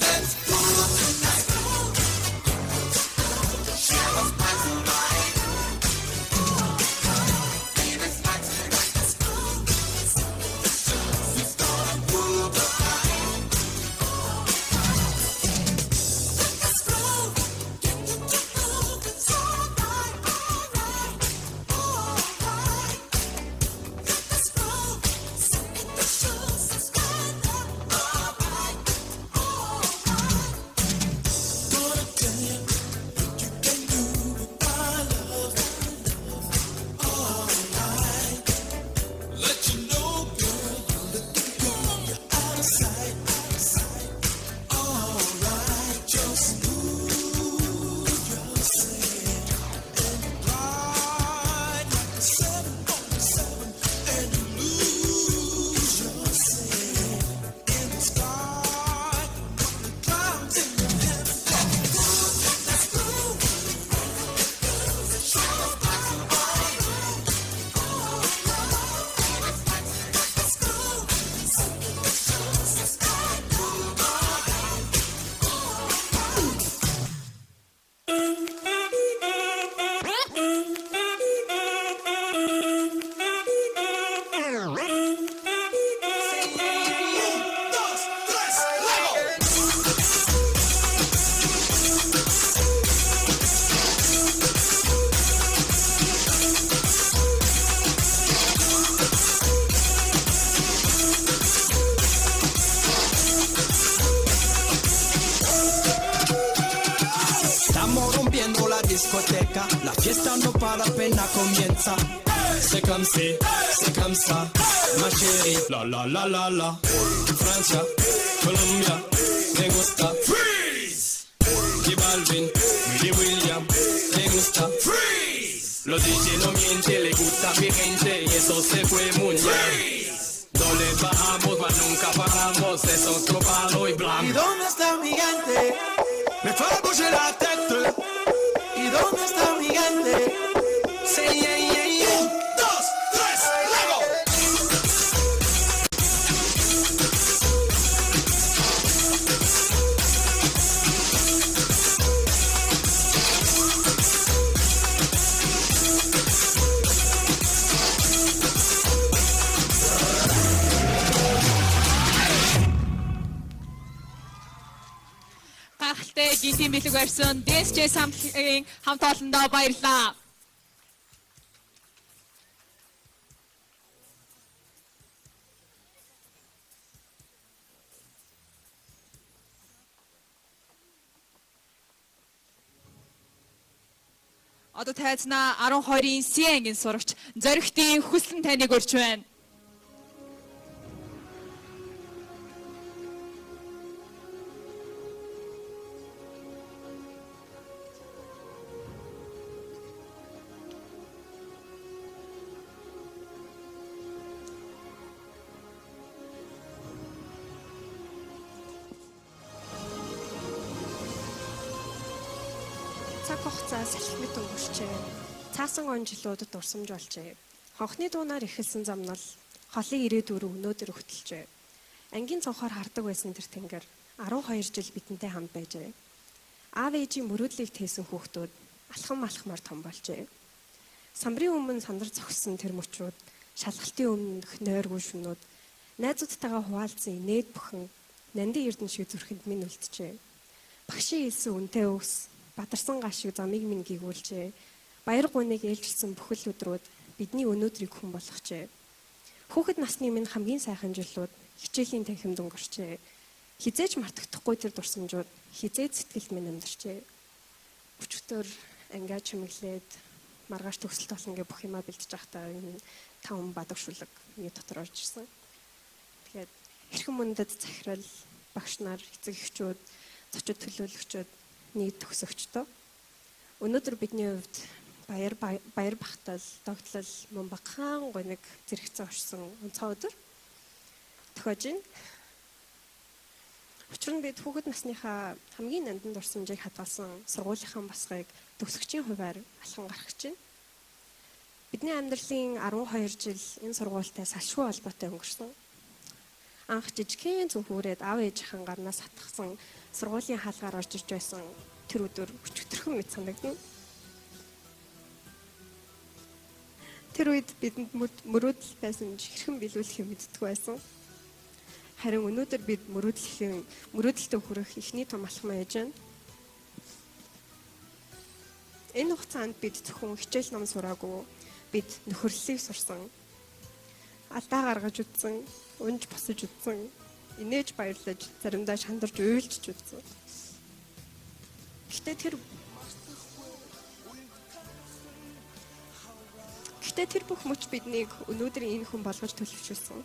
S4: Let's go tonight.
S15: Discoteca. La fiesta no para apenas comienza. C'est comme si, c'est comme ça, ma chérie. La la la la la. Francia, Colombia, me gusta. Freeze. J Balvin, Willy William, me gusta. Freeze. Los DJ no mienten, le gusta mi gente y eso se fue muy bien. No le bajamos, mas nunca paramos, es otro palo y blanco.
S4: ¿Y dónde está mi gente? Me fue bouger la tête. ¿Y dónde está mi gente? Sí, yeah, yeah, yeah. 1, 2, 3, luego.
S1: Гайхалтай гинтийн бэлэг барьсан DSJ самтлагийн хамт олондоо баярлалаа. Одоо тайзнаа 12-ын Си ангийн сурагч Зоригтын хүслэн таныг урьж байна.
S16: Цаг хугацаа салхимэт өнгөрчээ. Цаасан он жилүүдэд дурсамж болжээ. Хонхны дуунаар эхэлсэн замнал холын ирээдүр өнөөдөр өгтөлжээ. Ангийн цонхоор хардаг байсан тэр тэнгэр 12 жил бидэнтэй хамт байжээ. Аав ээжийн мөрөөдлийг тээсэн хүүхдүүд алхам алхмаар том болжээ. Самбарын өмнө сандар зогссон тэр мөчүүд, шалгалтын өмнөх нойргүй шөнүүд, найзуудтайгаа хуваалцсан инээд бүхэн нандин эрдэнэ шиг зүрхэнд минь үлджээ. Багшийн хэлсэн үнэтэй үгс бадарсан гал шиг замыг минь гийгүүлжээ. Баяр гуныг ээлжилсэн бүхэл өдрүүд бидний өнөөдрийг хүн болгожээ. Хүүхэд насны минь хамгийн сайхан жилүүд хичээлийн танхимд өнгөрчээ. Хизээж мартагдахгүй тэр дурсамжууд хизээ сэтгэлд минь амьдарчээ. Өчигдөр ангиа чимэглээд маргааш төгсөлт болно гэ бүх юмаа бэлдэж байхдаа энэ 5 бадаг шүлэг миний дотор орж ирсэн. Тэгэхээр хэрхэн мөндөд захирал, багш нар, эцэг эхчүүд, зочид төлөөлөгчүүд, нийт төгсөгчдөө. Өнөөдөр бидний хувьд баяр багтал, догтлол, мөн багахан гуниг зэрэгцэн орсон онцгой өдөр тохиож байна. Учир нь бид хүүхэд насныхаа хамгийн нандин дурсамжийг хадгалсан сургуулийнхаа басгыг төгсөгчийн хувиар алхан гаргах гэж байна. Бидний амьдралын 12 жил энэ сургуультай салшгүй холбоотой өнгөрсөн. Анх жижигхэн зүнхүүрээд аав ээжийнхэн гарнаас хатгсан сургуулийн хаалгаар орж ирж байсан тэр өдөр өчигдөрхөн мэт санагдана. Тэр үед бидэнд мөрөөдөл байсан ч хэрхэн биелүүлэх юм мэддэггүй байсан. Харин өнөөдөр бид мөрөөдөлтөд хүрэх эхний том алхам ээж байна. Энэ хугацаанд бид зөвхөн хичээл ном сураагүй, бид нөхөрлөлийг сурсан. Алдаа гаргаж үзсэн, унж босож үзсэн, инээж баярлаж, заримдаа шандарч уйлж үзсэн. Гэхдээ тэр бүх мөч биднийг өнөөдрийн энэ хүн болгож төлөвшүүлсэн.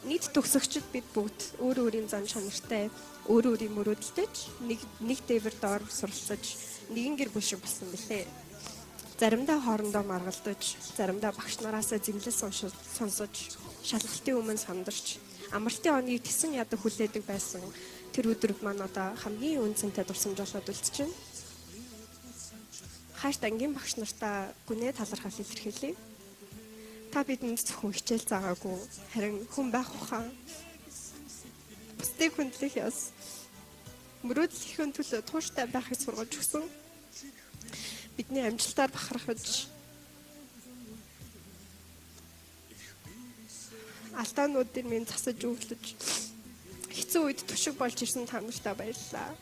S16: Нийт төгсөгчд бид бүгд өөр өөрийн зан чанартай, өөр өөрийн мөрөөдөлтэй ч нэг дээвэр доор суралцаж, нэгэн гэр бүл шиг болсон билээ. Заримдаа хоорондоо маргалдаж, заримдаа багш нараасаа зэмлэл сонсож, шалгалтын өмнө сандарч, амралтын оногийг тесэн ядаг хүлээдэг байсан тэр өдөр маань одоо хамгийн үн цэнтэй дурсамж болоод үлдчихэв. Хайрт ангийн багш нартаа гүнээ талархал илэрхийлье. Та бидэнд зөвхөн хичээл заагаагүй, харин хүн байх ухаан, бусдыг хүндлэх ёс, мөрөөдлөхийн төлөө тууштай байхыг сургаж өгсөн. Бидний амжилтаар бахархаж, алдаануудыг минь засаж өвлөж, хэцүү үед түшиг болж ирсэн та нартай баярлалаа.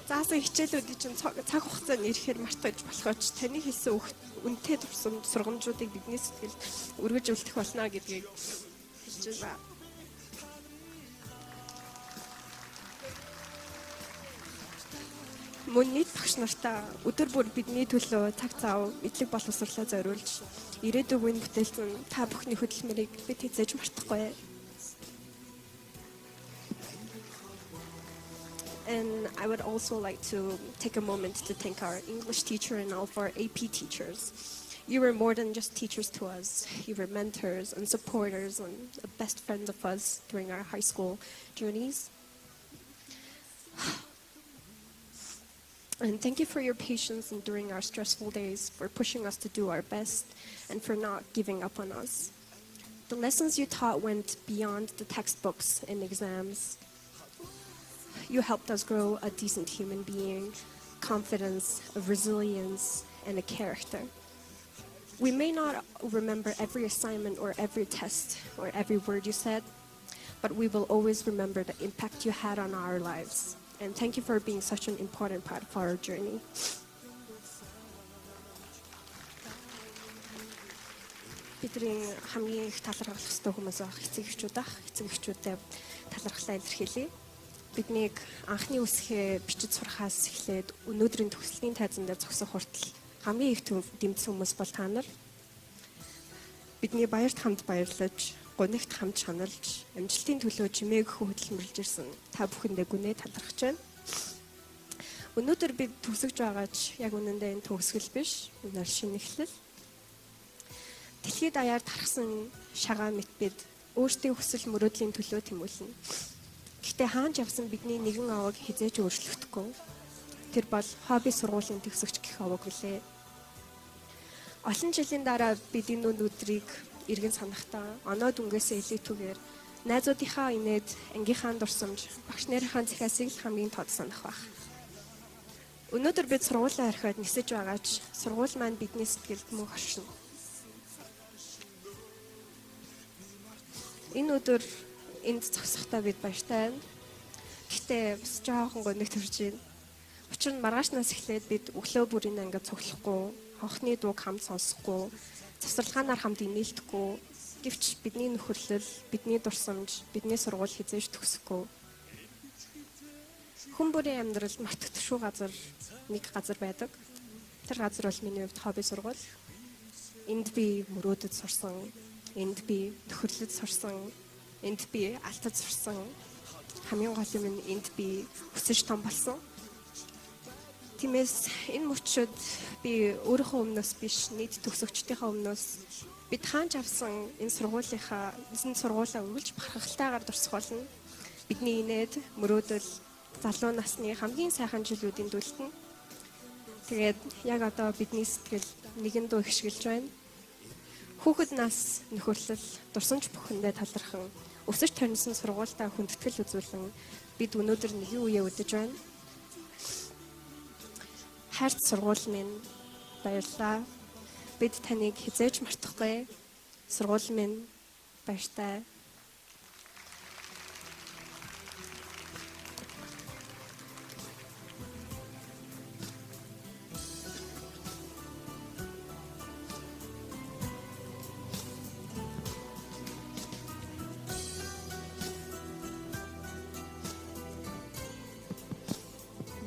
S16: Заасан хичээлүүдийг чинь цаг хугацаанд ирэхээр мартаж болохооч таны хэлсэн үнэтэй сургамжуудыг бидний сэтгэлд өргөж үлдэх болно гэдгийг хэлж байна. Мөн нийт багш нартаа өдөр бүр бидний төлөө цаг зав, мэдлэг боловсрлоо зориулж ирээдүг нь бүтээлсэн та бүхний хөдөлмөрийг бид хэзээ ч мартахгүй. And I would also like to take a moment to thank our English teacher and all of our AP teachers. You were more than just teachers to us. You were mentors and supporters and the best friends of us during our high school journeys. And thank you for your patience and during our stressful days, for pushing us to do our best, and for not giving up on us. The lessons you taught went beyond the textbooks and exams. You helped us grow a decent human being, confidence, a resilience, and a character. We may not remember every assignment or every test or every word you said, but we will always remember the impact you had on our lives. And thank you for being such an important part of our journey. Бидний хамгийн их талархах ёстой хүмүүс байх эцэг эхчүүд ах, эцэг эхчүүдэд талархлаа илэрхийлье. Биднийг анхны үсгээ бичиж сурахаас эхлээд өнөөдрийн төгслийн тайзан дээр зогсох хүртэл хамгийн их дэмжсэн хүмүүс бол та нар. Бидний баярт хамт баярлаж, гунигт хамт шаналж, амжилтын төлөө чимээггүй хөдөлмөрлж ирсэн та бүхэндээ гүнээ талархаж байна. Өнөөдөр бид төгсөж байгаа ч яг үнэндээ энэ төгсгөл биш, энэ бол шинэ эхлэл. Дэлхийд даяар тархсан шагаа мэт бид өөрсдийн хүсэл мөрөөдлийн төлөө тэмүүлнэ. Гэхдээ хаанч явсан бидний нэгэн овог хэзээ ч өөрчлөгдөхгүй. Тэр бол хобби сургуулийн төгсөгч гэх овог билээ. Олон жилийн дараа бид энэ өнөөдрийг эргэн санахдаа оноо дүнгээсээ илүүтэйгээр найзуудынхаа инээд, ангийнхаа дурсамж, багш нарынхаа захиасыг л хамгийн тод санах байх. Өнөөдөр бид сургуулаа орхиод нисэж байгаа ч сургууль маань бидний сэтгэлд мөн хоршино. Энэ өдөр энд зогсохдоо бид баяртай байна. Гэхдээ бас жоохон гониг төрж байна. Учир нь маргаашнаас эхлээд бид өглөө бүрийн ангид цуглахгүй, хонхны дууг хамт сонсохгүй, завсарлагаанаар хамт инээлдэхгүй. Гэвч бидний нөхөрлөл, бидний дурсамж, бидний сургууль хэзээ ч төгсөхгүй. Хүн бүрийн амьдралд мартагдашгүй газар нэг газар байдаг. Тэр газар бол миний хувьд хобби сургууль. Энд би мөрөөдөд сурсан, энд би төхөрлөд сурсан, энд би алтад сурсан. Хамгийн гол юм нь энд би өсөж том болсон. Тиймээс энэ мөчөд би өөрийнхөө өмнөөс биш, нийт төгсөгчдийнхээ өмнөөс бид хаанч авсан энэ сургуулийнхаа энэ сургуулаа үргэлж бахархалтайгаар дурсах болно. Бидний инээд, мөрөөдөл, залуу насны хамгийн сайхан жилүүдийн дүлтэн. Тэгээд яг одоо бидний сэтгэл нэгэн дуу ихшгэлж байна. Хүүхэд нас нөхөрлөл, дурсамж бүхэндээ талархан, өсөж торнисон сургуультаа хүндэтгэл үзүүлэн бид өнөөдөр нэгэн үеэ үдэж байна. Хайрт сургууль минь, баярлалаа. Бид таныг хэзээ ч мартахгүй. Сургууль минь, баяртай.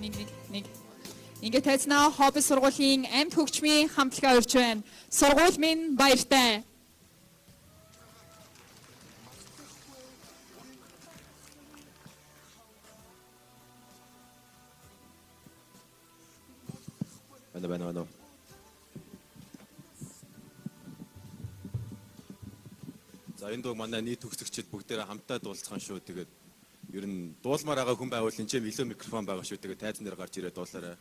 S1: Нэг нэг нэг. Ингээд тайзнаа хобби сургуулийн амьд хөгжмийн хамтлагаа урьж байна. Сургууль минь баяртай.
S17: Байна байна байна. За энэ дууг манай нийт төгсөгчид бүгдээрээ хамтдаа дуулцгаан шүү. Тэгээд ер нь дуулмаар байгаа хүн байвал энэ ч илүү микрофон байгаа шүү. Тэгээд тайзан дээр гарч ирээд дуулаарай.